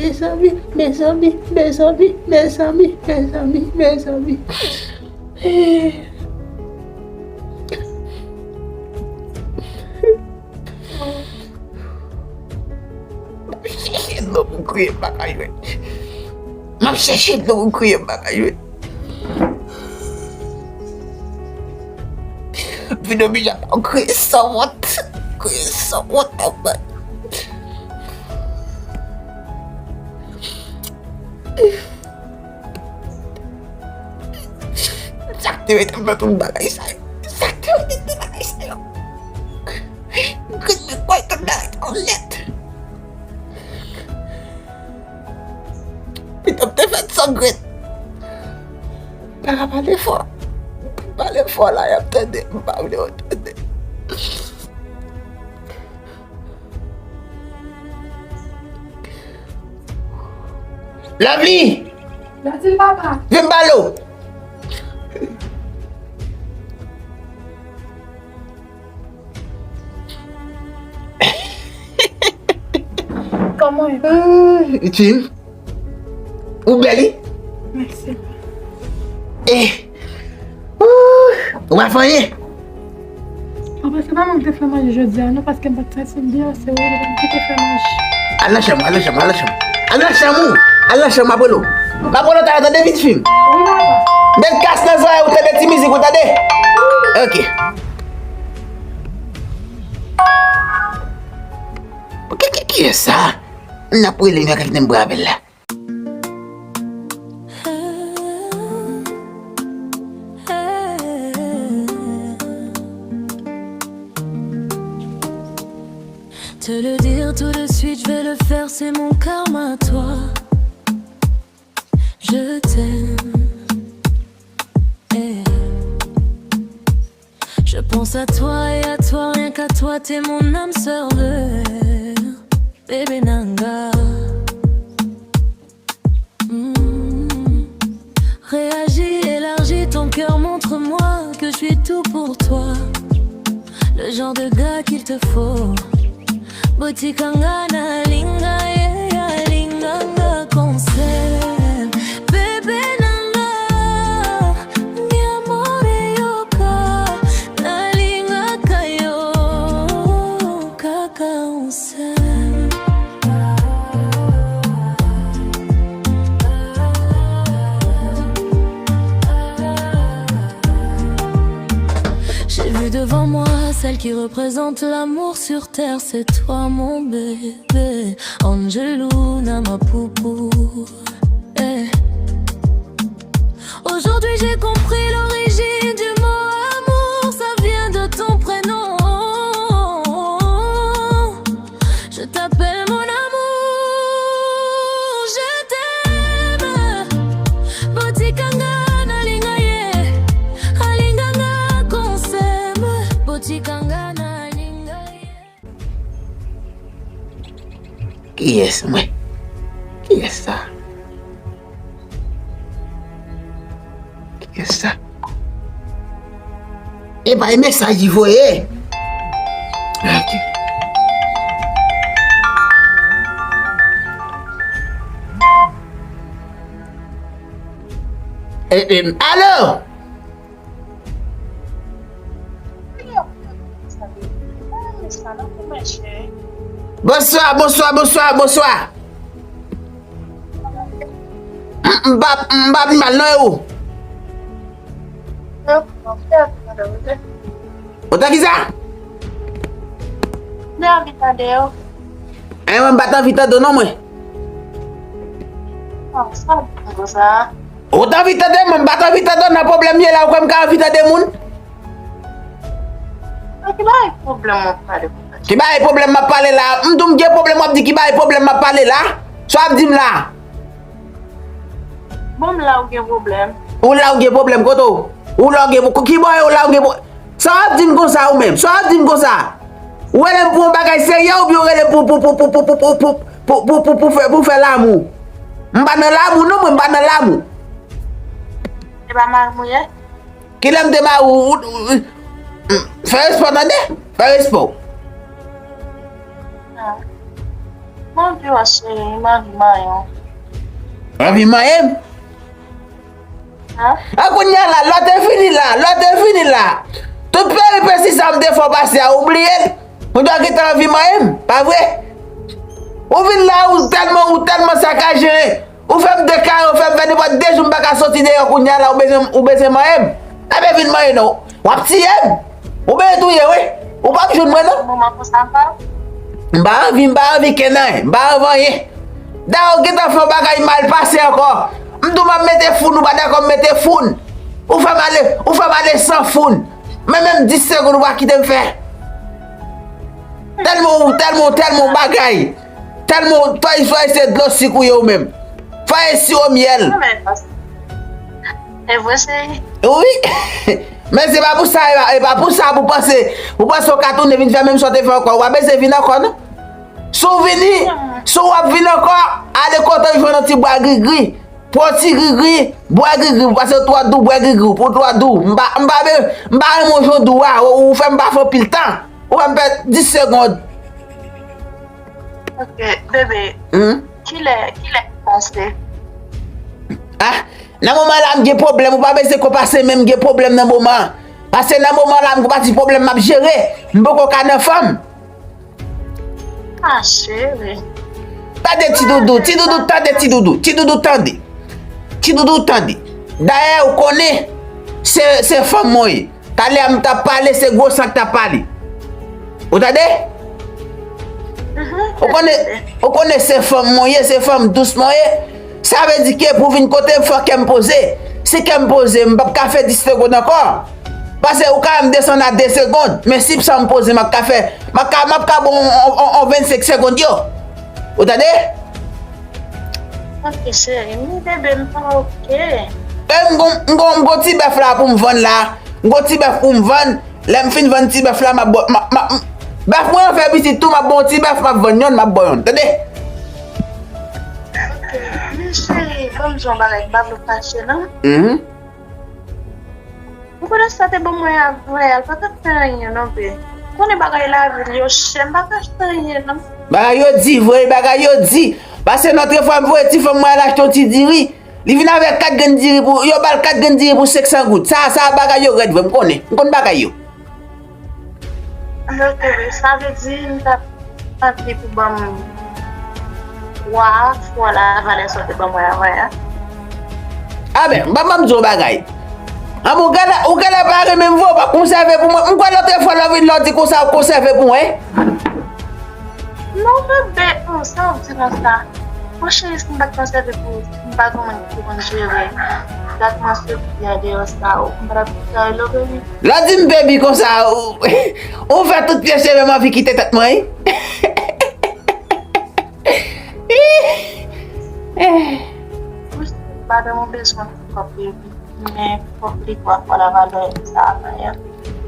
ap chèche dlo pou kriye, m pa ka jwenn. M ap chèche dlo pou kriye, m pa ka jwenn. M vin oblije ap kriye san wont. Kriye san wont, anmwey. Sa k te mete m nan tout bagay sa yo? Sa k te mete m nan bagay sa yo? Grenn mwen kwè tout bagay twò lèd. Pitit te fèt san grenn. Pa ka pale fò. Pale fò la, y ap tande. M pa vle yo tande. Lovely! Vin pale w! Kòman w ye? Utile. Ou bèl, wi. Mèsi. Eh. Ou pa fè anyen? Papa, se pa mwen ki te fè manje jodi a, non, paske m pa t santi m byen, se ou ki te fè manje. Al nan chanm, al nan chanm, al nan chanm. Al nan chanm ou. Al nan chanm, m ap rele w. M ap rele w talè, tande, pitit fi m. Wi, papa. Met kas nan zòrèy ou, tande ti mizik ou, tande. Ok. Ki, ki, kiyès sa? N ap rele, n ap kite m pran apèl la. Te le dire tout de suite, je vais le faire, c'est mon karma à toi. Je t'aime. Eh. Je pense à toi et à toi, rien qu'à toi, t'es mon âme sœur, bébé Nanga. Hmm. Réagis, élargis ton cœur, montre-moi que je suis tout pour toi. Le genre de gars qu'il te faut. Botikanga na linga, yeah, yeah, linganga konsèl. Bebe nanga, mi amor yoka, na linga kayo, kaka konsèl. J'ai vu devant moi celle qui représente l'amour sur terre, c'est toi mon bébé, Angelou na ma poupou. Eh. Aujourd'hui j'ai compris l'origine du mot amour, ça vient de ton prénom. Je t'appelle mon amour, je t'aime. Botikanga na linga ye, alinganga konsèl. Botikanga na linga ye. Kiyès mwen? Kiyès sa? Kiyès sa? E pa e mesaj li voye. Ok. E, e, alo? Bonswa, bonswa, bonswa, bonswa. M, m pa, m pa pi mal non, e ou? Ou ta ki sa? M anvi tande w. E mwen, m pa t anvi tande w non, mwen. Ou ta anvi tande mwen, m pa t anvi tande w, nan pwoblèm ye la, ou kwè m ka anvi tande moun? Nan ki bagay pwoblèm w ap pale konsa? Ki bagay pwoblèm m ap pale la? M di w m gen pwoblèm, w ap di ki bagay pwoblèm m ap pale la? Sa w ap di m la? Bon, m la ou gen pwoblèm. Ou la ou gen pwoblèm kote w? Ou la ou gen ki bò e ou la ou gen pwoblèm? Sa w ap di m konsa ou menm? Sa w ap di m konsa? Ou rele m pou yon bagay serye oubyen ou rele m pou pou pou pou pou pou pou pou pou pou fè pou fè lamou? M pa nan lamou non mwen, m pa nan lamou. E pa mari m ou ye? Kilè m te mari w? Fè respè w tande. Fè respè w. Mwen anvi wè cheri, m anvi manyen w. Anvi manyen m? An? A kounye a la, lòt e fini la, lòt e fini la. Tout peripesi sa m te fè w pase a, ou bliye l? Ou dwe gentan anvi manyen m, pa vre? Ou vin la, ou tèlman, ou tèlman sakaje. Ou fè m dekare, ou fè m fè nenpòt de jou m pa ka soti deyò kounye a la, ou bezwen, ou bezwen manyen m. Enben vin manyen non. W ap tiye m. Ou bezwen touye wi. Ou p ap jwenn mwen non. Moman konsa pa. M pa anvi, m pa anvi kenanyen, m pa anvi anyen. Dayè ou gentan fè yon bagay mal pase ankò. M di w m ap mete foun, ou pa dakò m mete foun. Ou fè m ale, ou fè m ale san foun. Men menm dis segonn ou pa kite m fè. Tèlman ou, tèlman ou, tèlman ou bagay. Tèlman ou, fò, fò se dlo sik ou ye ou menm. Fò se siwo myèl. E vre cheri. Wi. Men se pa pou sa, e pa, e pa pou sa pou panse, pou panse w ka tounen vin fè menm sa w te fè ankò. W pa bezwen vin ankò non. Si w vini, si w ap vin ankò, ale kote w jwenn yon ti bwa grigri. Pran yon ti grigri, bwè grigri, paske w twò dou, bwè grigri, ou twò dou. M pa, m pa, be- m pa renmen w jan w dou a, ou, ou fè m pa fè anpil tan. Ou fè m pèd dis segonn. Ok, bebe, Hmm? kilè, kilè w panse? Ah, nan moman la m gen pwoblèm, ou pa bezwen konpase men m gen pwoblèm nan moman. Paske nan moman la m gon pati pwoblèm m ap jere, m poko ka nan fanm. Ah, cheri. Tande ti doudou, ti doudou, tande ti doudou, ti doudou, tande. Ti doudou, tande. Dayè, ou konnen, se, se fanm mwen ye. Talè a m t ap pale, se gwo san k t ap pale. Ou tande? Ou konnen, ou konnen se fanm mwen ye, se fanm dous mwen ye. Sa vle di ke pou vin kote m, fò kè m poze. Si kè m poze, m p ap ka fè dis segonn ankò. Paske ou ka wè m desann a de segonn, men si sa m poze, m ap ka fè, m ap ka, m ap ka bon on, on, on vennsenk segonn yo. Ou tande? Ok, cheri, mi bebe m pa ok. E m gon, m gon, m gon ti bèf la pou m vann la. M gon ti bèf pou m vann. Lè m fin vann ti bèf la, m ap bò, m ap, m ap, bèf mwen an fè pitit tou, m ap ba w ti bèf, m ap vann yonn, m ap ba w yonn. Tande? Ok, men cheri, ban m di w yon bagay, m pa vle w fache non. Mhm. Ou konnen sa te ban mwen avè a, l pa t ap fè anyen non, be. Ou konnen bagay lavil yo chè, m pa ka achte anyen non. Bagay yo di, vre, bagay yo di. Paske lòt fwa m voye ti fanm mwen al achte yon ti diri. Li vin avèk kat grenn diri pou, yo ba l kat grenn diri pou senk san goud. Sa, sa bagay yo rèd vre, m konnen. M konn bagay yo. Anben ok, sa vle di m t ap anvi pou ban m twa fwa lavalè sa w te ban mwen avè a. Anben, ban m di w yon bagay. Anben, ou genlè, ou genlè pa renmen m vre, ou pa konsève pou mwen. M kwè lòt fwa lè w vin la w di konsa ou konsève pou mwen. Non, bebe, oh, sa w ap di konsa? Bon, cheri, si m pa t konsève pou ou, si m pa t yon moun ki konn jere tratman soti deyò sa, ou m pa t ap di sa, hello, baby. Lè w di m baby konsa, ou, ou fè tout pye cheve m anvi kite tèt mwen, wi. Wi, madanm ou bezwen kòb, baby, men fòk li twa fwa lavalè sa a, anyen.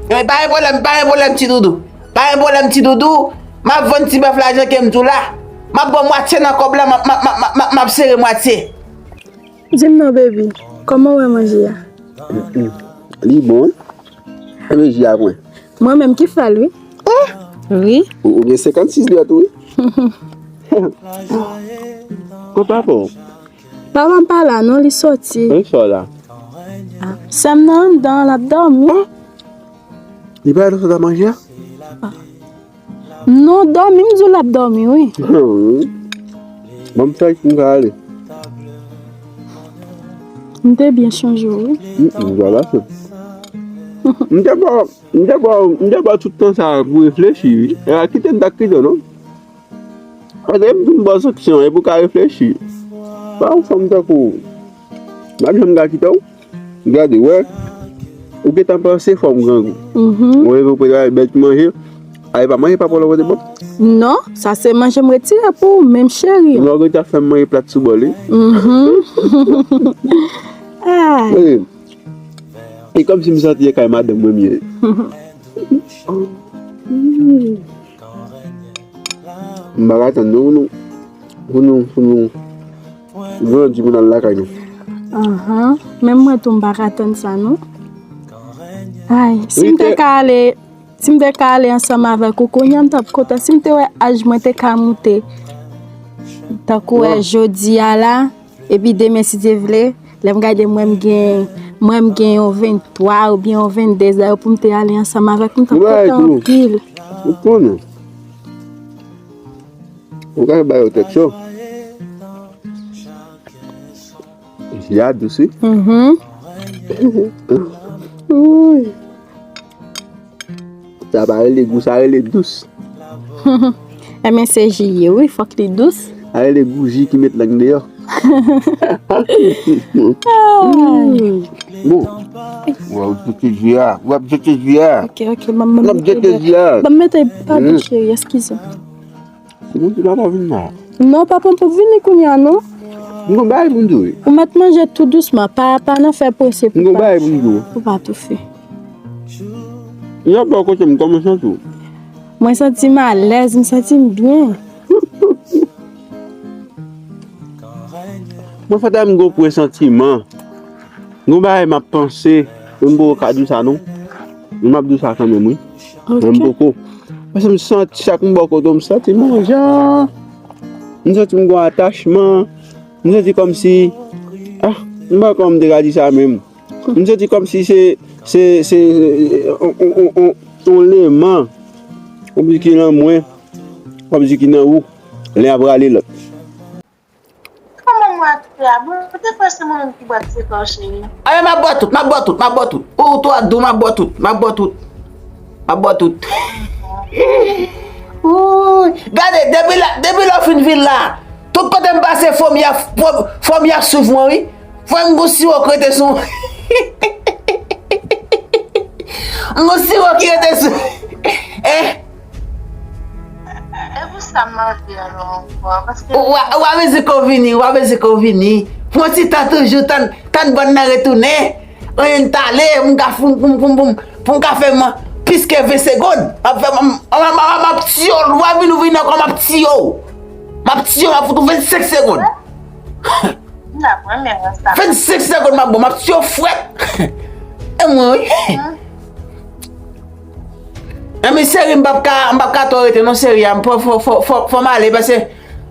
Men pa gen pwoblèm, pa gen pwoblèm, ti doudou. Pa gen pwoblèm, ti doudou. M ap vann ti bèf la jan ke m di w la. M ap ba w mwatye nan kòb la, m ap, m ap, m ap, m ap, m ap sere mwatye. Di m non, baby. Kòman w wè manje a? Li bon, wi. Manje a mwen. Mwen menm ki fè l, wi. Wi. Ou, ou gen senkannsis dwèt, wi. Kot papa w? Papa m pa la, non, li soti. Li sò la. Sè m nan anndan, l ap dòmi. Li pa la sot ap manje a? Non, dòmi, m di w l ap dòmi, wi. Bon, m fèk m ka ale. M te byen chonje w, wi. M, m, vwala, se. M te ba, m te ba, m te ba tout tan sa a pou reflechi, wi. E a kite m t ap kite w, non? Paske m di m ba w sanksyon, e pou w ka reflechi. Pa yon fanm tankou w. M ap janm ka kite w. Gade, wè. Ou gentan panse fò m grangou. Ou reve ou prepare bèl ti manje. A, e pa manje pa w la w te ban m? Non, sa se manje m retire pou ou menm, cheri. Ou lògè ta fè m manje plat sou bòl, wi. Mhm. Ay. Wi. E kòmsi m santi e kay madanm mwen m ye. M pa ka tann non, pou nou, pou nou, pou nou grandi pou n al lakay nou. Ahan. Menm mwen tou, m pa ka tann sa, non. Ay, si m te ka ale, si m te ka ale ansanm avèk ou, kounye a m t ap kontan. Si m te wè aj mwen te ka moute, tankou wè jodi a la, epi demen, si Dye vle, lè m gade mwen m gen, mwen m gen yon venntwa oubyen yon vennde, dayè pou m te ale ansanm avèk ou, m t ap kontan anpil. Ou konnen. Ou ka ba yo tèt cho. Ji a dous, wi. Mhm. Wi. Sa pa rele gou, sa rele dous. Enben se ji ye, wi, fòk li dous. Sa rele gou ji ki met lang deyò. Ay. Bon. W ap jete ji a. W ap jete ji a. Ok, ok, ban m, ban m jete ji a. Ban m mete, padon, cheri, eskize m. Moun di papa vin la. Non, papa m p ap vini kounye a, non. M gon bagay pou m di w. Ou mèt manje tou dousman, pa, pa nan fè prese pou papa. M gon bagay pou m di w. Pou pa toufe. Yon bò kote m kòman santi w? Mwen santi m alèz, m santi m byen. Mwen fè m gon presantiman. Gon bagay m ap panse, men m poko ka di w sa non. Men m ap di w sa kanmenm wi. Men m poko. Paske m santi chak m bò kote w, m santi m anja. M santi m gon atachman. M santi kòmsi, ah, m pa konn kòman m te ka di sa menm. M santi kòmsi se, se, se, on, on, on, on, on leman. Kòmsi ki nan mwen. Kòmsi ki nan ou. Len ap rale lòt. Kòman mwen ak tè a? Bon, ou te kwè se mwen menm ki bwè tè a, cheri? Anben, m ap bwè tout, m ap bwè tout, m ap bwè tout. Ou, ou twò dou, m ap bwè tout, m ap bwè tout. M ap bwè tout. Wouy! Gade, depi la, depi lè w fin vin la, tout kote m pase, fomi ap, fo-, fomi ap swiv mwen, wi. Frè m, gon siwo ki rete sou. Gon siwo ki rete sou. Eh? E pou sa m mande a non ankò, paske ou, ou, ou a mezi ke w vini, ou a mezi ke w vini. Pran ti tan toujou, tann, tann bòn nan retounen. Anyen n t ale, m ka pou, pou, pou, pou, pou m ka fè m plis ke ven segonn. M ap fè, m, m, m, m, m ap tiye w, ou a vin, ou vin ankò, m ap tiye w. M ap tiye w, m ap fout ou vennsenk segonn. M t ap renmen wè sa. Vennsenk segonn m ap bon, m ap tiye w frèt. E mwen, wi. Nan men seri, m p ap ka, m p ap ka twò rete non seri a. M fò, fò, fò, fò, fò m ale, paske,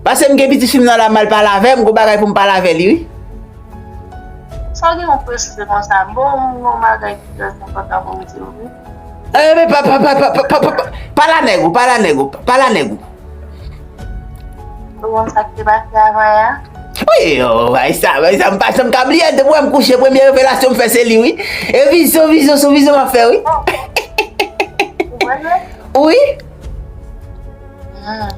paske m gen pitit fi m nan la, m al pale avè l, m gon bagay pou m pale avè li, wi. Sa w gen yon prese konsa? Bon, m gen yon bagay ki trè enpòtan pou m di w, wi. Eh, men pa, pa, pale a nèg ou, pale a nèg ou, pale a nèg ou. Ou konn sa k te pase avan yè a? Wi, oh, bay sa, bay sa, m pa janm ka bliye, depi w wè m kouche, premye revelasyon m fè se li, wi. E vizyon, vizyon sou vizyon m ap fè, wi. Ou wè l? Wi. Hmm.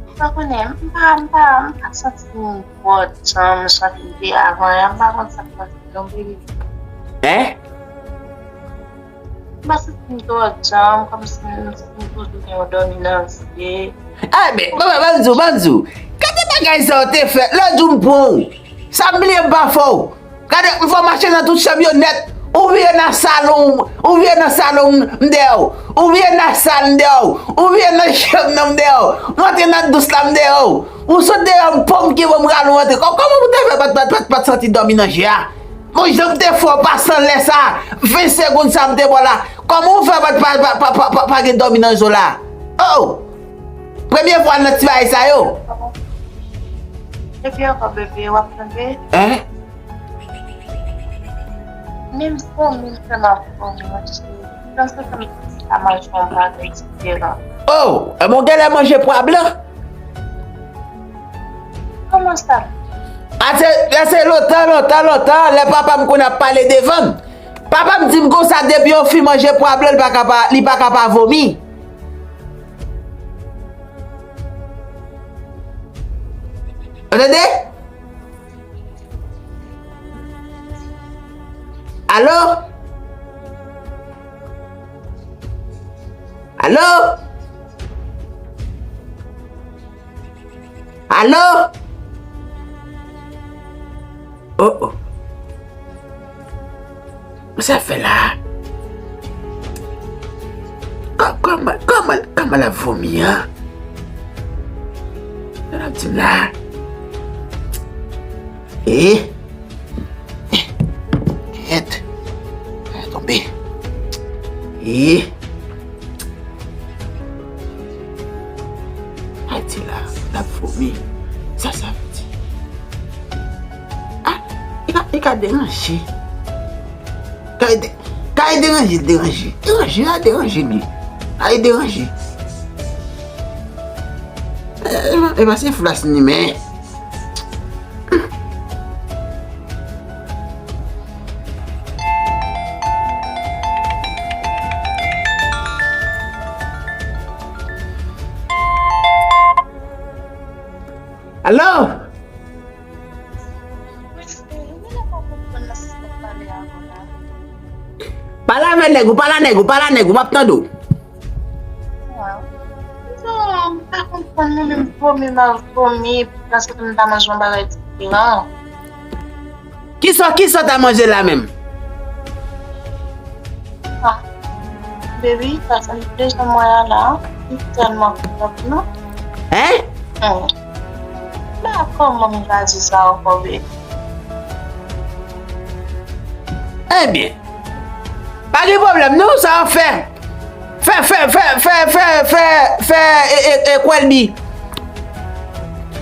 Ou pa konnen, m pa, m pa, m pa santi m twò djanm jan m te avan yè a, m pa konn sa k pase non, baby. Hein? M pa santi m twò djanm, kòmsi m, m toujou gen yon dòmi nan zye. Ay, men, ban, ban, ban m di w, ban m di w. Gade bagay sa w te fè, lòt jou m pran w. Sa m bliye m pa fè w. Gade, m fè w mache nan tout chanm yo nèt. Ou vire nan salon, ou vire nan salon m dèyè w. Ou vire nan sal m dèyè w. Ou vire nan chanm nan m dèyè w. M antre nan dous la m dèyè w. Ou sot dèyè m, pòm ki bon m rale w antre. Kò-, kòman ou te fè pa t, pa t, pa t, pa t santi dòmi nan je a? Bon, jan m te fè w pase anlè sa, ven segonn sa m te ba w la, kòman w fè pa, pa, pa gen dòmi nan je w la? Oh! Premye fwa nan ti bagay sa yo. Epi ankò, bebe, w ap tande? Hein? Menm si w menm fè m ap fè w manje, m panse ke m ka manje yon bagay diferan. Oh! Ebyen, w genlè manje pwa blan? Kòman sa? A, se, lè se lontan, lontan, lontan, lè papa m konn ap pale devan m. Papa m di m konsa, depi yon fi manje pwa blan, li pa ka pa, li pa ka pa vomi. Ou tande? Alo? Alo? Alo? Oh, oh. Sa fè la? Kò-, kòman, kòman, kòman l ap vomi an? Sa l ap di m la? Eh? Eh, kèt. Sa tonbe. Eh. Ay, ti la, l ap vomi. Sa, sa vle di? Ah, li ka, li ka deranje. Kay de-, kay deranje, deranje. Deranje, a deranje li. Ay, deranje. E, e, e pa se flas ni men. Alo? Pale avè nèg ou, pale a nèg ou, pale a nèg ou, m ap tande w. Kisa w pa konprann mwen menm vomi m ap vomi, paske m ta manje yon bagay diferan. Kisa, kisa w ta manje la menm? Ah, baby, sa fè de jan m wè a la, li tèlman kontan non. Hein? Hmm. Ba kòman m ta di sa ankò, baby? Ebyen, pa gen pwoblèm non, sa w ap fè. Fè, fè, fè, fè, fè, fè, fè, e, e, e, Kwèlbi.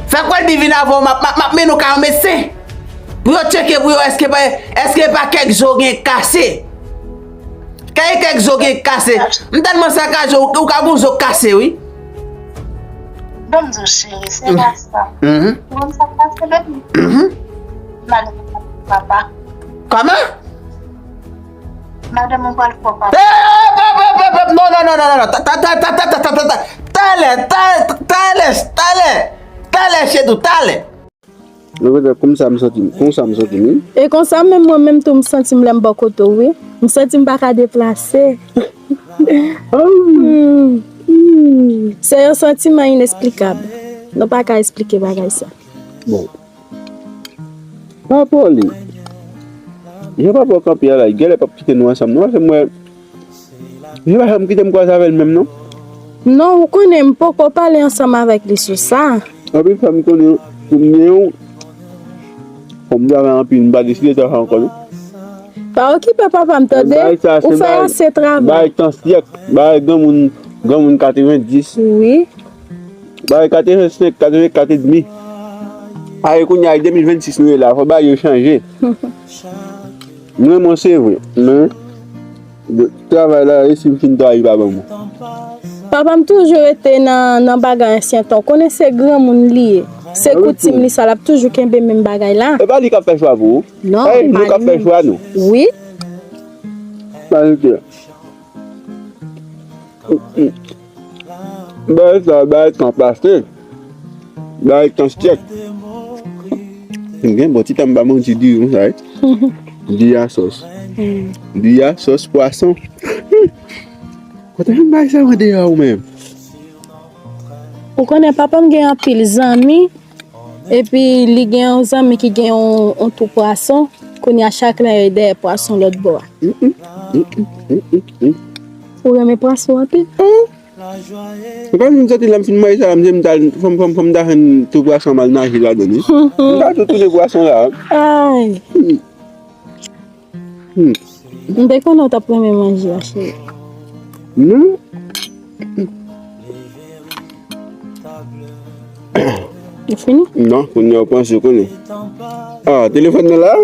Fè Kwèlbi vin avè w, m ap, m ap, m ap mennen w kay yon medsen. Pou yo tcheke, pou yo, èske pa, èske pa kèk zo gen kase. Kèk, kèk zo gen kase. M tèlman sakaje, ou, ou ka gon zo kase, wi. Ban m di w, cheri, se pa sa. Mhm. Ou konn sa k pase, baby? Mhm. Madanm mwen pral fè papa. Kòman? Madanm mwen pral fè papa. Eh, eh, eh, eh, eh, eh, non, non, non, non, non, non. Ta, ta, ta, ta, ta, ta, ta, ta, talè, ta, talè, talè, talè, chedou, talè. Mwen kontan konsa m santi m, konsa m santi m, wi. E konsa menm mwen menm tou m santi m lè m bò kote w, wi. M santi m pa ka deplase. Hmm. Hmm. Se yon santiman inesplikab. Nou pa ka esplike bagay sa. Bon. Pa pale. Jan papa w kanpe a la, genlè p ap kite nou ansanm, non, paske m wè, li pa janm kite m kwaze avè l menm, non. Non, ou konnen m poko pale ansanm avèk li sou sa. Anpil fwa m konnen pou m gen yon, fò m travay anpil, m pa deside travay ankò, non. Pa okipe papa m, tande? Ou fè ase travay. Bagay tan syèk, bagay granmoun, granmoun katreven dis. Wi. Bay katreven senk, katreven kat edmi. Ay, kounye a, de mil vennsis nou ye la, fò bagay yo chanje. M renmen w, se vre, men, de, travay la, e si m fin travay, li pa ban mwen? Papa m toujou rete nan, nan bagay ansyen tan. Ou konnen se granmoun li ye. Se koutim li sa, l ap toujou kenbe menm bagay la. E pa li k ap fè chwa pou ou? Non, e nou k ap fè chwa nou. Wi. Pa li k Bagay sa, bagay tan pase. Bagay tan syèk. M gen bon ti tan m pa manje diri konsa, wi. Diri a sòs. Diri a sòs pwason. Kote jwenn bagay sa yo deyò ou menm? Ou konnen papa m gen anpil zanmi. Epi li gen yon zanmi ki gen yon, yon tou pwason. Kounye a chak lè yo dèyè pwason lòt bò a. Mm, mm, mm. Ou renmen pwason anpil? Ou pa vin soti la, m fin manje sa la, m di m ta, fò m, fò m, fò m ta jwenn tou pwason m al naje ladan l, wi. M ta tou tounen pwason la. Ay. Hmm. M te konnen w t ap renmen manje a, cheri. Non. Ou fini? Non, kounye a w panse w konnen. Ah, telefòn nan la?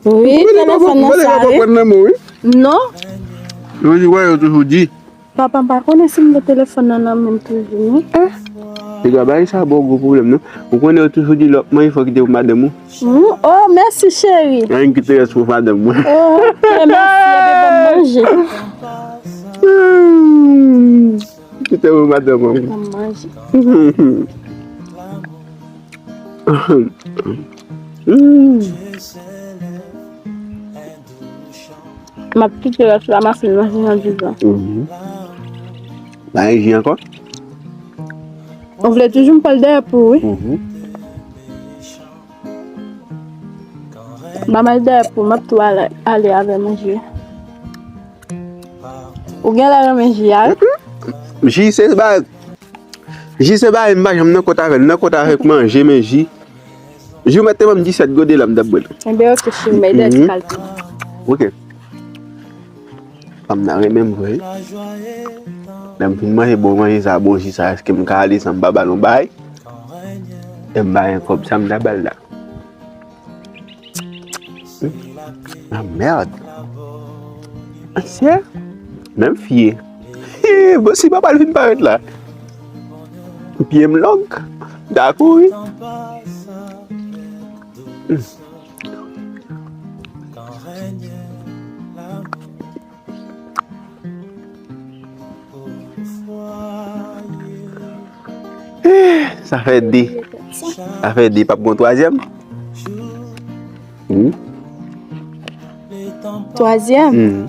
Wi, telefòn nan sa, wi. Non. Yo di, wè, yo toujou di. Papa m pa konnen si m gen telefòn nan nan men m toujou, non. Eh, piga bagay sa ba w gwo pwoblèm, non. Ou konnen yo toujou di lè w ap manje, fò w kite pou madanm ou. Mm, oh, mèsi, cheri. Anyen kite rès pou madanm mwen. Oh, ok, mèsi, epi ban m manje. Hmm, kite pou madanm mwen. Ban m manje. Hmm. M ap kite rès la, m ap fin manje jan di jan. Mhm. Pa gen ji ankò? Ou vle toujou m pral dèyè pou ou, wi. Mhm. M pa mal dèyè pou ou, m ap tou ale, ale avè manje. Ou genlè renmen ji a, wi. Ji se bagay. Ji se bagay m pa janm nan kont avè l. Nan kont avèk manje, men ji. Ji w mèt te ban m disèt gode la, m t ap bwè l. Enben, oke, cheri, mwen dèyè ti kal tou. Oke. Fanm nan renmen m vre. Lè m fin manje bon manje sa, bon ji sa, èske m ka ale san m pa ba l yon bay? Lè m ba l kòb sa m ta ba l la. Ah, merde. Ansyen. Menm fye. Bon, si papa l vin parèt la. Pye m long. Da kouri. Sa fè de. Sa fè de, p ap gen twazyèm? Hmm? Twazyèm? Hmm.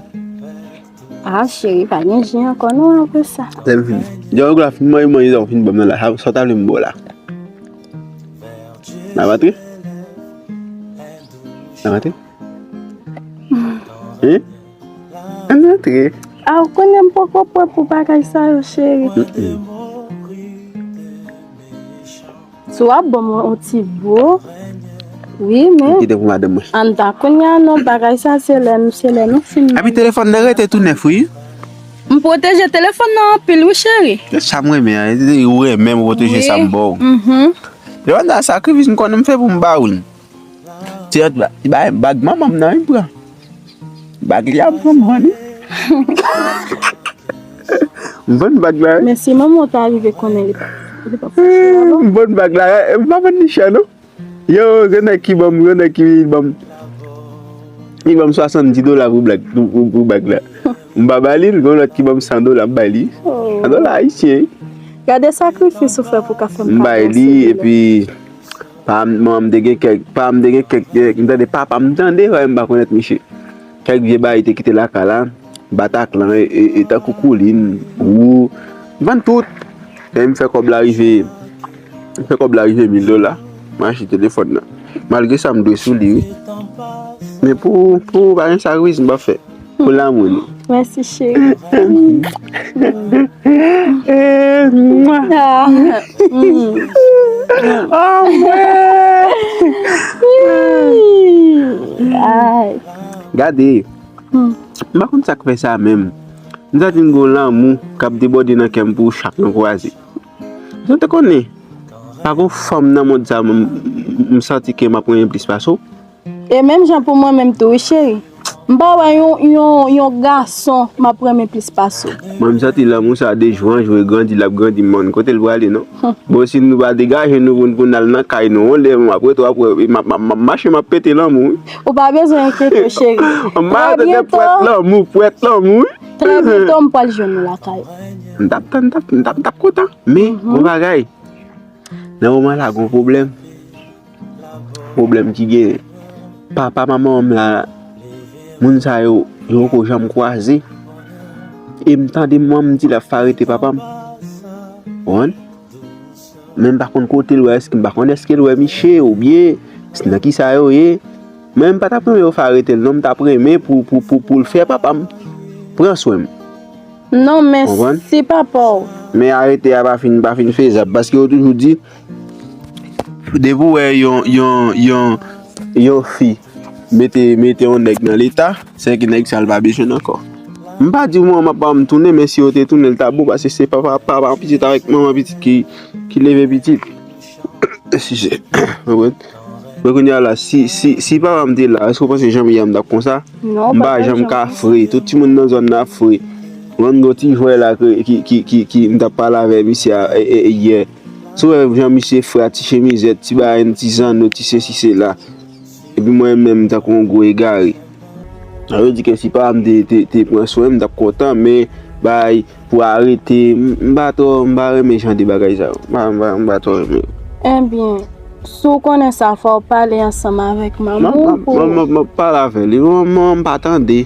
Ah, cheri, pa gen ji ankò non apre sa. Lè m fin. Djòl la fin manje manje sa w fin ban m nan la. Sa w ta vle m ba w la? N ap antre? N ap antre? Hein? Ann antre. Ah, ou konnen m poko prè pou bagay sa yo, cheri. Mm-mm. Si w ap ban m yon ti bo, wi, men Kite pou madanm mwen. An ta kounye a non, bagay sa se lè n, se lè nou fin. Epi telefòn nan rete tou nèf, wi. M pwoteje telefòn nan anpil, wi, cheri. Se sa m renmen an. Ou renmen m pwoteje sa m ba w. Mhm. Telefòn nan sakrifis m konnen m fè pou m ba w li. Se yon ba- ba- bag manman m nan, wi, m pran. Bag li a m pran m vann li. M vann bag la, wi. Men si manman w ta rive konnen li pa, li pa fouti la, bon. M vann bag la, m pa vann li chè, non. Yo, gen nèg ki ban m, gen nèg ki ban m. Li ban m swasanndis dola pou bag, pou, pou, pou bag la. M pa ba li l, gen lòt ki ban m san dola, m bay li. Oh. San dola ayisyen, wi. Gade sakrifis ou fè pou ka fè m M bay kado, li, silvouplè. Epi pa m, manman m te gen kèk, pa m te gen kèk, kèk, m tande papa m tande, wè, m pa konèt misye. Kèk vye bagay te kite lakay la, bataklan, e, e, e tankou koulin, wou, m vann tout. Epi m fè kòb la rive, m fè kòb la rive mil dola, m achte telefòn nan. Malgre sa, m dwe sou li, wi. Men pou, pou pa gen sakrifis, m pa fè. Pou lanmou nou. Mèsi, cheri. Eh, mwa. Ah, mm. Oh, mwen. Ay. Gade. Hmm. M pa konn sa k fè sa menm. M santi m gen yon lanmou k ap debòde nan kè m pou chak nou kwaze. Ou te konnen, pa gen fanm nan mond sa m, m, m santi ke m ap renmen plis pase w. E menm jan pou mwen menm tou, wi, cheri. M pa wè yon, yon, yon gason m ap renmen plis pase w. Mwen, m santi lanmou sa de jou an jou e grandi, l ap grandi, m pa konn kote l prale, non. Bon, si nou pa degaje nou pou, pou n al nan kay nou, yon lè, m ap rete, w ap wè, m ap, m ap, m ap mache, m ap pete lanmou, wi. Ou pa bezwen enkyete w, cheri. M pa rete pwèt lanmou, pwèt lanmou, wi. Trè byento, m pral jwenn ou lakay. M t ap tann, m t ap, m t ap, m t ap kontan. Men, gon bagay. Nan moman la, gon pwoblèm. Pwoblèm ki genyen. Papa manman m la, moun sa yo, yo poko janm kwaze. E m tande manman m di l ap fè arete papa m. Konprann? Men m pa konn kote l wè, èske m pa konn èske l wè misye oubyen nan kisa yo ye. Men m pa t ap renmen yo fè arete l non, m t ap renmen pou, pou, pou, pou l fè papa m pran swen m. Non, men Konprann? Si papa w. Men arete a pa fin, pa fin fezab, paske yo toujou di, depi w wè yon, yon, yon, yon fi mete, mete yon nèg nan leta, se ke nèg sa l pa bezwen l ankò. M pa di w manman papa m tounen, men si yo te tounen, l ta bon, paske se papa, papa pitit avèk manman pitit ki, ki leve pitit. Eskize. Konprann? Men kounye a la, si, si, si papa m te la, èske w panse jan m ye a m t ap konsa? Non, M pa janm ka fre. Tout timoun nan zòn nan ap fre. Mwen, gon ti jwè la ki, ki, ki, ki, ki m t ap pale avè misye a, e, e, e, yè. Si w wè jan misye fre a, ti chemizèt, ti bagay, ti zanno, ti sesi, sela. Epi mwen menm, tankou yon gwo egare. Sa vle di ke si papa m te, te, te pran swen m, m t ap kontan, men bay pou arete, m, m pa twò, m pa renmen jan de bagay sa yo. M pa, m pa, m pa twò renmen yo. Ebyen, si w konnen sa, fò w pale ansanm avèk manman w pou. M ap pale avè li. Manman m pa tande.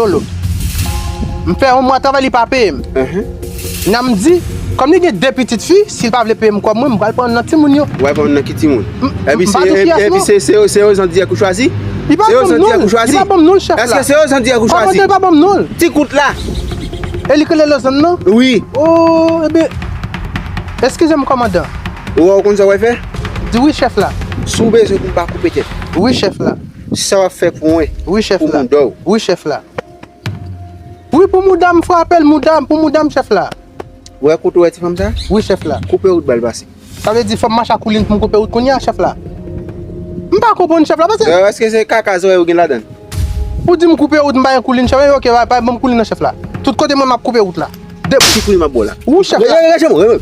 Lolo. M fè yon mwa travay, li pa peye m. Nan m di, kòm li gen de pitit fi, si l pa vle peye m kòb mwen, m pral pran nan timoun yo. Ou pral pran nan ki timoun? Epi se, epi se, se, se Ozan dirèk ou chwazi? Li pa ban m non l. Li pa ban m non l, chèf la. Èske se Ozan dirèk ou chwazi? Kòmandan pa ban m non l. Ti kout la. E li k rele Lozan nan? Wi. Oh, ebyen, eskize m, kòmandan. Ou wè, ou konn sa w fè? Di wi, chèf la. Si w bezwen pou m pa koupe tèt. Wi, chèf la. Sa w ap fè pou mwen, wi, chèf la, pou mouda w. Wi, chèf la. Wi, pou mouda m, frape l, mouda m, pou mouda m, chèf la. Ou wè kote w wè ti fanm sa? Wi, chèf la. Koupe wout ba l pase. Sa vle di fò m mache ak koulin pou m koupe wout kounye a, chèf la? M pa konprann, chèf la, paske... Èske se kaka zòrèy ou gen ladan l? Ou di m koupe wout, m pa gen koulin, chèf la. Ok, bay, bay, ban m koulin nan, chèf la. Tout kote mwen, m ap koupe wout la. De... Ki koulin m ap ba w la? Ou, chèf la. Ranje, ranje mwen, ranje mwen.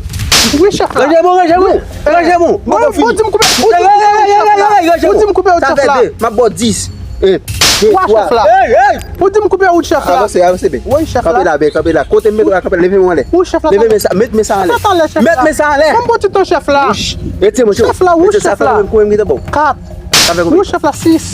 Wi, chèf la. Ranje mwen, ranje mwen. Ranje mwen. Bon, bon, di m koupe, ou di m koupe wout, chèf la. Ou di m koupe wout, chèf la. Sa fè de. M ap ba w dis. En, de, twa, chèf la. Hey, hey! Ou di m koupe wout, chèf la. Avanse, avanse byen. Wi, chèf la. Kanpe la, byen, kanpe la. Kote m mete w la, kanpe la. Leve men w anlè. Wi, chèf la. Leve men sa, met men sa anlè. Met men sa anlè. Chèf la, wi, chèf la. Ban m bon ti tan, chèf la. Retire men w. Chèf la, wi, chèf la. Sa fè menm kouye m gentan ba w. Kat. Sa fè konbyen? Wi, chèf la, sis.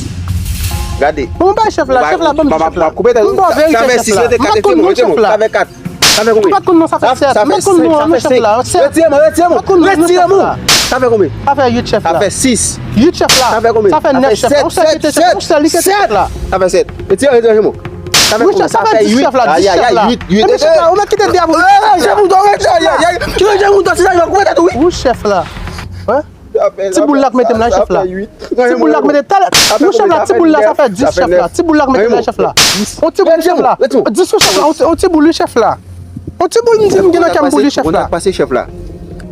Gade. Bon, bay chèf la, chèf la, ban m di chèf la. M ba w verite, chèf la. M pa t konn non, chèf la. Sa fè kat. Sa fè konbyen? M pa t konn non, sa fè sèt. M pa t konn non, non, chèf la. Sèt. Retire men w, retire men w. M pa t konn non, non, chèf la. Sa fè konbyen? Sa fè uit, chèf la. Sa fè sis. Uit, chèf la. Sa fè konbyen? Sa fè nèf, chèf la. Ou sèl ki te chèf la. Ou sèl ki te chèf la. Sa fè sèt. Retire, retire men w. Sa fè konbyen? Sa fè dis, chèf la. Dis, chèf la. Uit, uit. Ebyen, chèf la, ou mèt kite de a pou... Ranje mouda w, ranje, ranje. Ki ranje mouda w, se sa, koupe tèt ou, wi. Wi, chèf la. Ti boul la k mete m la, chèf la. Ti boul la k mete talè. Wi, chèf la, ti boul la, sa fè dis, chèf la. Ti boul la k mete m la, chèf la. On ti boul, chèf la. Dis, wi, chèf la. On ti boul, wi, chèf la. On ti boul, m di m gen nan kè m boul, wi, chèf la. Pase, chèf la.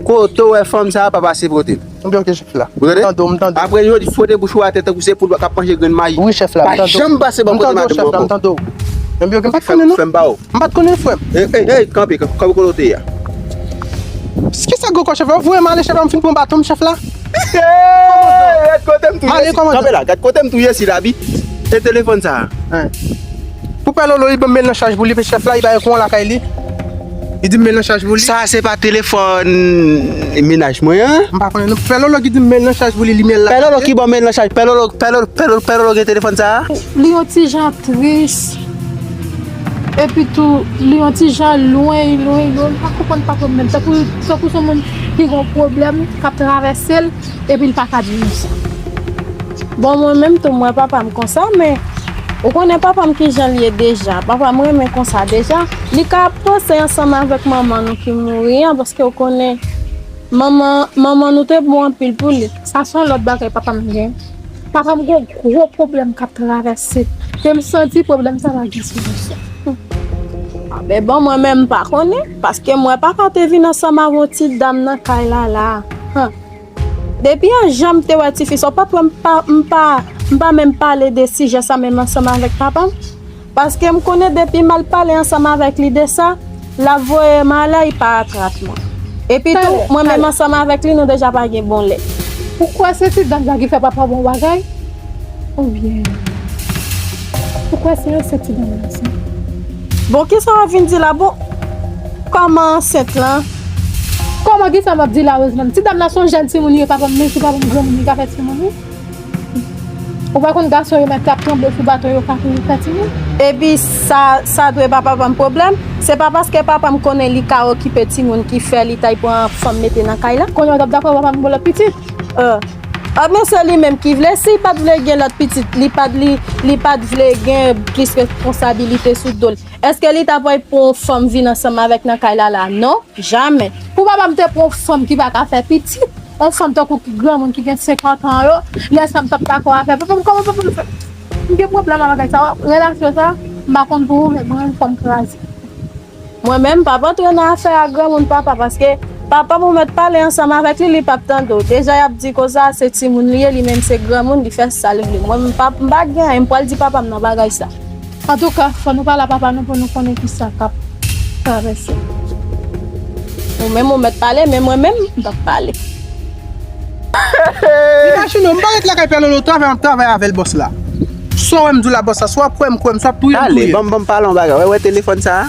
Kote w wè fanm sa a pa pase pote l. Ebyen, ok, chèf la. Ou tande? M tande w, m tande w. Apre jodi, fwote bouch ou atè tankou se poul k ap manje grenn mayi. Wi, chèf la, m tande w. Pa janm pase bò kote madanm ou ankò. M tande w, chèf la, m tande w. Ebyen, ok, m pa t konnen non. Fè m ba w. M pa t konnen, frè m. Ey, ey, ey, kanpe, kanpe, kanpe kote w te ye a. Kisa gwo kò, chèf la? Ou voye m ale, chèf la, m fin pran baton m, chèf la. Ey, gad kote m touye sila, bi. E telefòn sa a? Pou pè Lolo, li ban m met l nan chaj pou li, chèf la, li pa gen kouran lakay li. Li di m met l nan chaj pou li. Sa a se pa telefòn mennaj mwen an? M pa konnen non. Pè Lolo ki di m met l nan chaj pou li, limyè l la. Pè Lolo ki ban m met l nan chaj? Pè Lolo, pè Lolo, pè Lolo, pè Lolo gen telefòn sa a? Li yon ti jan tris. Epi tou, li yon ti jan lwen, lwen, lwen. M pa konprann papa m menm. Tankou, tankou se yon moun ki gen yon pwoblèm k ap travèse l, epi l pa ka di nou sa. Bon, mwen menm tou, m wè papa m konsa, men ou konnen papa m ki jan l ye deja. Papa m renmen konsa deja. Li ka panse ansanm avèk manman nou ki mouri an, paske ou konnen manman, manman nou te bon anpil pou li. Sa se yon lòt bagay papa m gen. Papa m gon gwo pwoblèm k ap travèse. Ke m santi pwoblèm sa pa gen solisyon. Hum. A, men bon, mwen menm m pa konnen, paske m wè papa te vin ansanm avèk yon ti dam nan kay la, la. Hum. Depi yon jan m te wè tifi sa, w pa t wè m pa, m pa, m pa menm pale de sijè sa menm ansanm avèk papa m. Paske m konnen depi m al pale ansanm avèk li de sa, l ap voye m ale, li pa atrap mwen. Epi tou, mwen menm ansanm avèk li, nou deja pa gen bon lè. Ou kwè se ti dam sa ki fè papa w bon bagay? Oubyen, ou kwè se ansent ti dam nan sa? Bon, kisa w ap vin di la? Bon, kòman ansent lan? Kòman, kisa m ap di la, Roseland? Ti dam nan se yon jèn timoun li ye, papa m, menm si papa m granmoun, li ka fè timoun, wi. Ou pa konn gason yo mèt ap tranble sou baton yo ka fè timoun? Epi sa, sa dwe ba papa m pwoblèm? Se pa paske papa m konnen li ka okipe timoun ki fè li t al pran fanm mete nan kay la? Kounye a w t ap dakò papa m gen lòt pitit? Euh, ah, men se li menm ki vle. Si li pa t vle gen lòt pitit, li pa t, li, li pa t vle gen plis responsabilite sou do l. Èske li t ap pran yon fanm vin ansanm avèk nan kay la la? Non, jamè. Pou papa m te pran yon fanm ki pa ka fè pitit, yon fanm tankou ki granmoun ki gen senkant an yo, lè sa m t ap dakò avè papa m, kòman papa m fè? M gen pwoblèm ak bagay sa, relasyon sa, m pa konn pou ou, men mwen menm fò m kraze. Mwen menm, m p ap antre nan afè a granmoun papa, paske papa m ou mèt pale ansanm avèk li, li p ap tande w. Deja y ap di konsa se timoun li ye, li menm se granmoun, li fè sa l vle. Mwen, m p ap, m pa gen anyen, m pral di papa m nan bagay sa. Antouka, fò nou pale a papa nou pou nou konnen kisa k ap travèse. Ou menm ou mèt pale, men mwen menm, m p ap pale. Imajine w, m pa ret lakay Pè Lolo, travay m ap travay avè l bòs la. Sa w wè m di w la bòs la, swa w ap kwè m kwè m, swa w ap touye m touye. Tande, ban m, ban m pale yon bagay. Wè, wè telefòn sa a?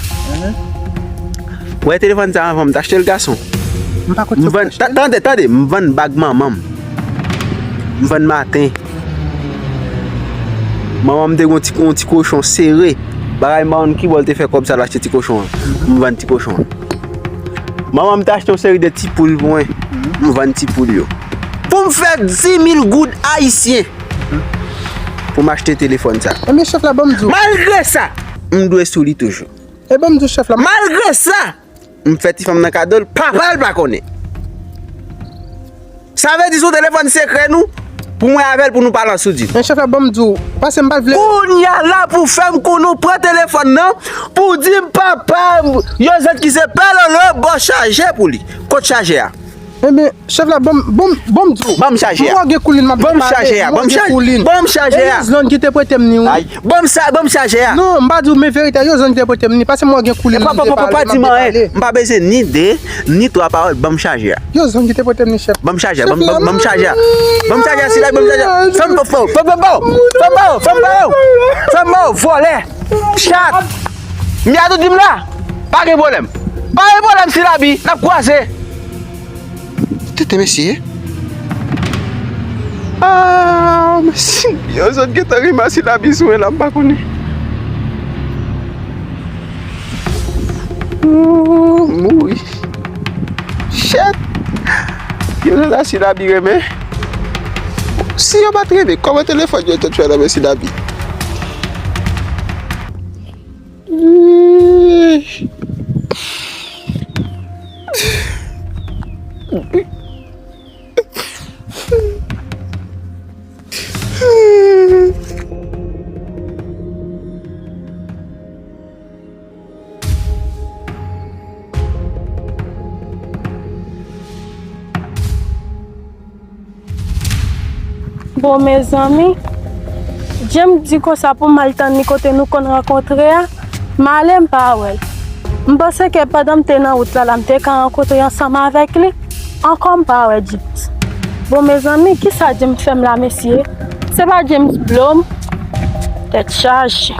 Wè telefòn sa a, anvan m t achte l gason. M pa konn sa m t achte l. Tande, tande, m vann bag manman m. M vann maten. Manman m te gen yon ti, yon ti kochon sere. Bagay m pa konn ki bò l te fè kòb sa l achte ti kochon an. M vann ti kochon an. Manman m te achte yon seri de ti poul pou mwen. M vann ti poul yo. Pou m fè dis mil goud ayisyen. Pou m achte telefòn sa. Ebyen, chèf la, ban m di w. Malgre sa, m dwe sou li toujou. E ban m di w, chèf la. Malgre sa, m fè ti fanm nan kado l, papa l pa konnen. Sa vle di se yon telefòn sekrè nou, pou mwen avè l pou nou pale an soudin. Men chèf la, ban m di w, paske m pa t vle. Kounye a la pou fè m konnen w pran telefòn nan, pou di m papa, yon zèt ki se Pè Lolo, bò chajè pou li. Kot chajè a? Ebyen, chèf la, ban m, ban m, ban m di w. Ban m chajè a. Mwen gen koulin m ap pale. Ban m chajè a, ban m chajè a. Ban m chajè a. E Roseland ki te prete m ni, wi. Ban m sa, ban m chajè a. Non, m pa di w, men verite a, Roseland ki te prete m ni. Pase m wè gen koulin m te pale, m ap pale. M pa bezwen ni de, ni twa pawòl, ban m chajè a. Roseland ki te prete m ni, chèf. Ban m chajè a, ban m, ban m, ban m chajè a. Ban m chajè a, sila, ban m chajè a. Fè m, fè m, fè m, fè m, fè m, fè m, fè m, fè m, fè m, vòlè. Chat. M ya tou di m la. Pa gen pwoblèm. Pa gen pwoblèm, sila bi, n ap kwaze. Tete mesye. Ah, mesye. Yo, zòt gentan rimase labi sou mwen la, m pa konnen. Ooh, mouri. Shit. Yo, zòt asi labi renmen. Si yo pa t renmen, kòman telefòn yo te fè nan men si labi? Bon, mezanmi, James di konsa pou m al tann li kote nou konn rankontre a, m ale, m pa wè l. M panse ke pandan m te nan wout la, la m te ka rankontre ansanm avèk li, ankò m pa wè James. Bon, mezanmi, kisa James fè m la, mesye? Se pa James blow m? Tèt chaje.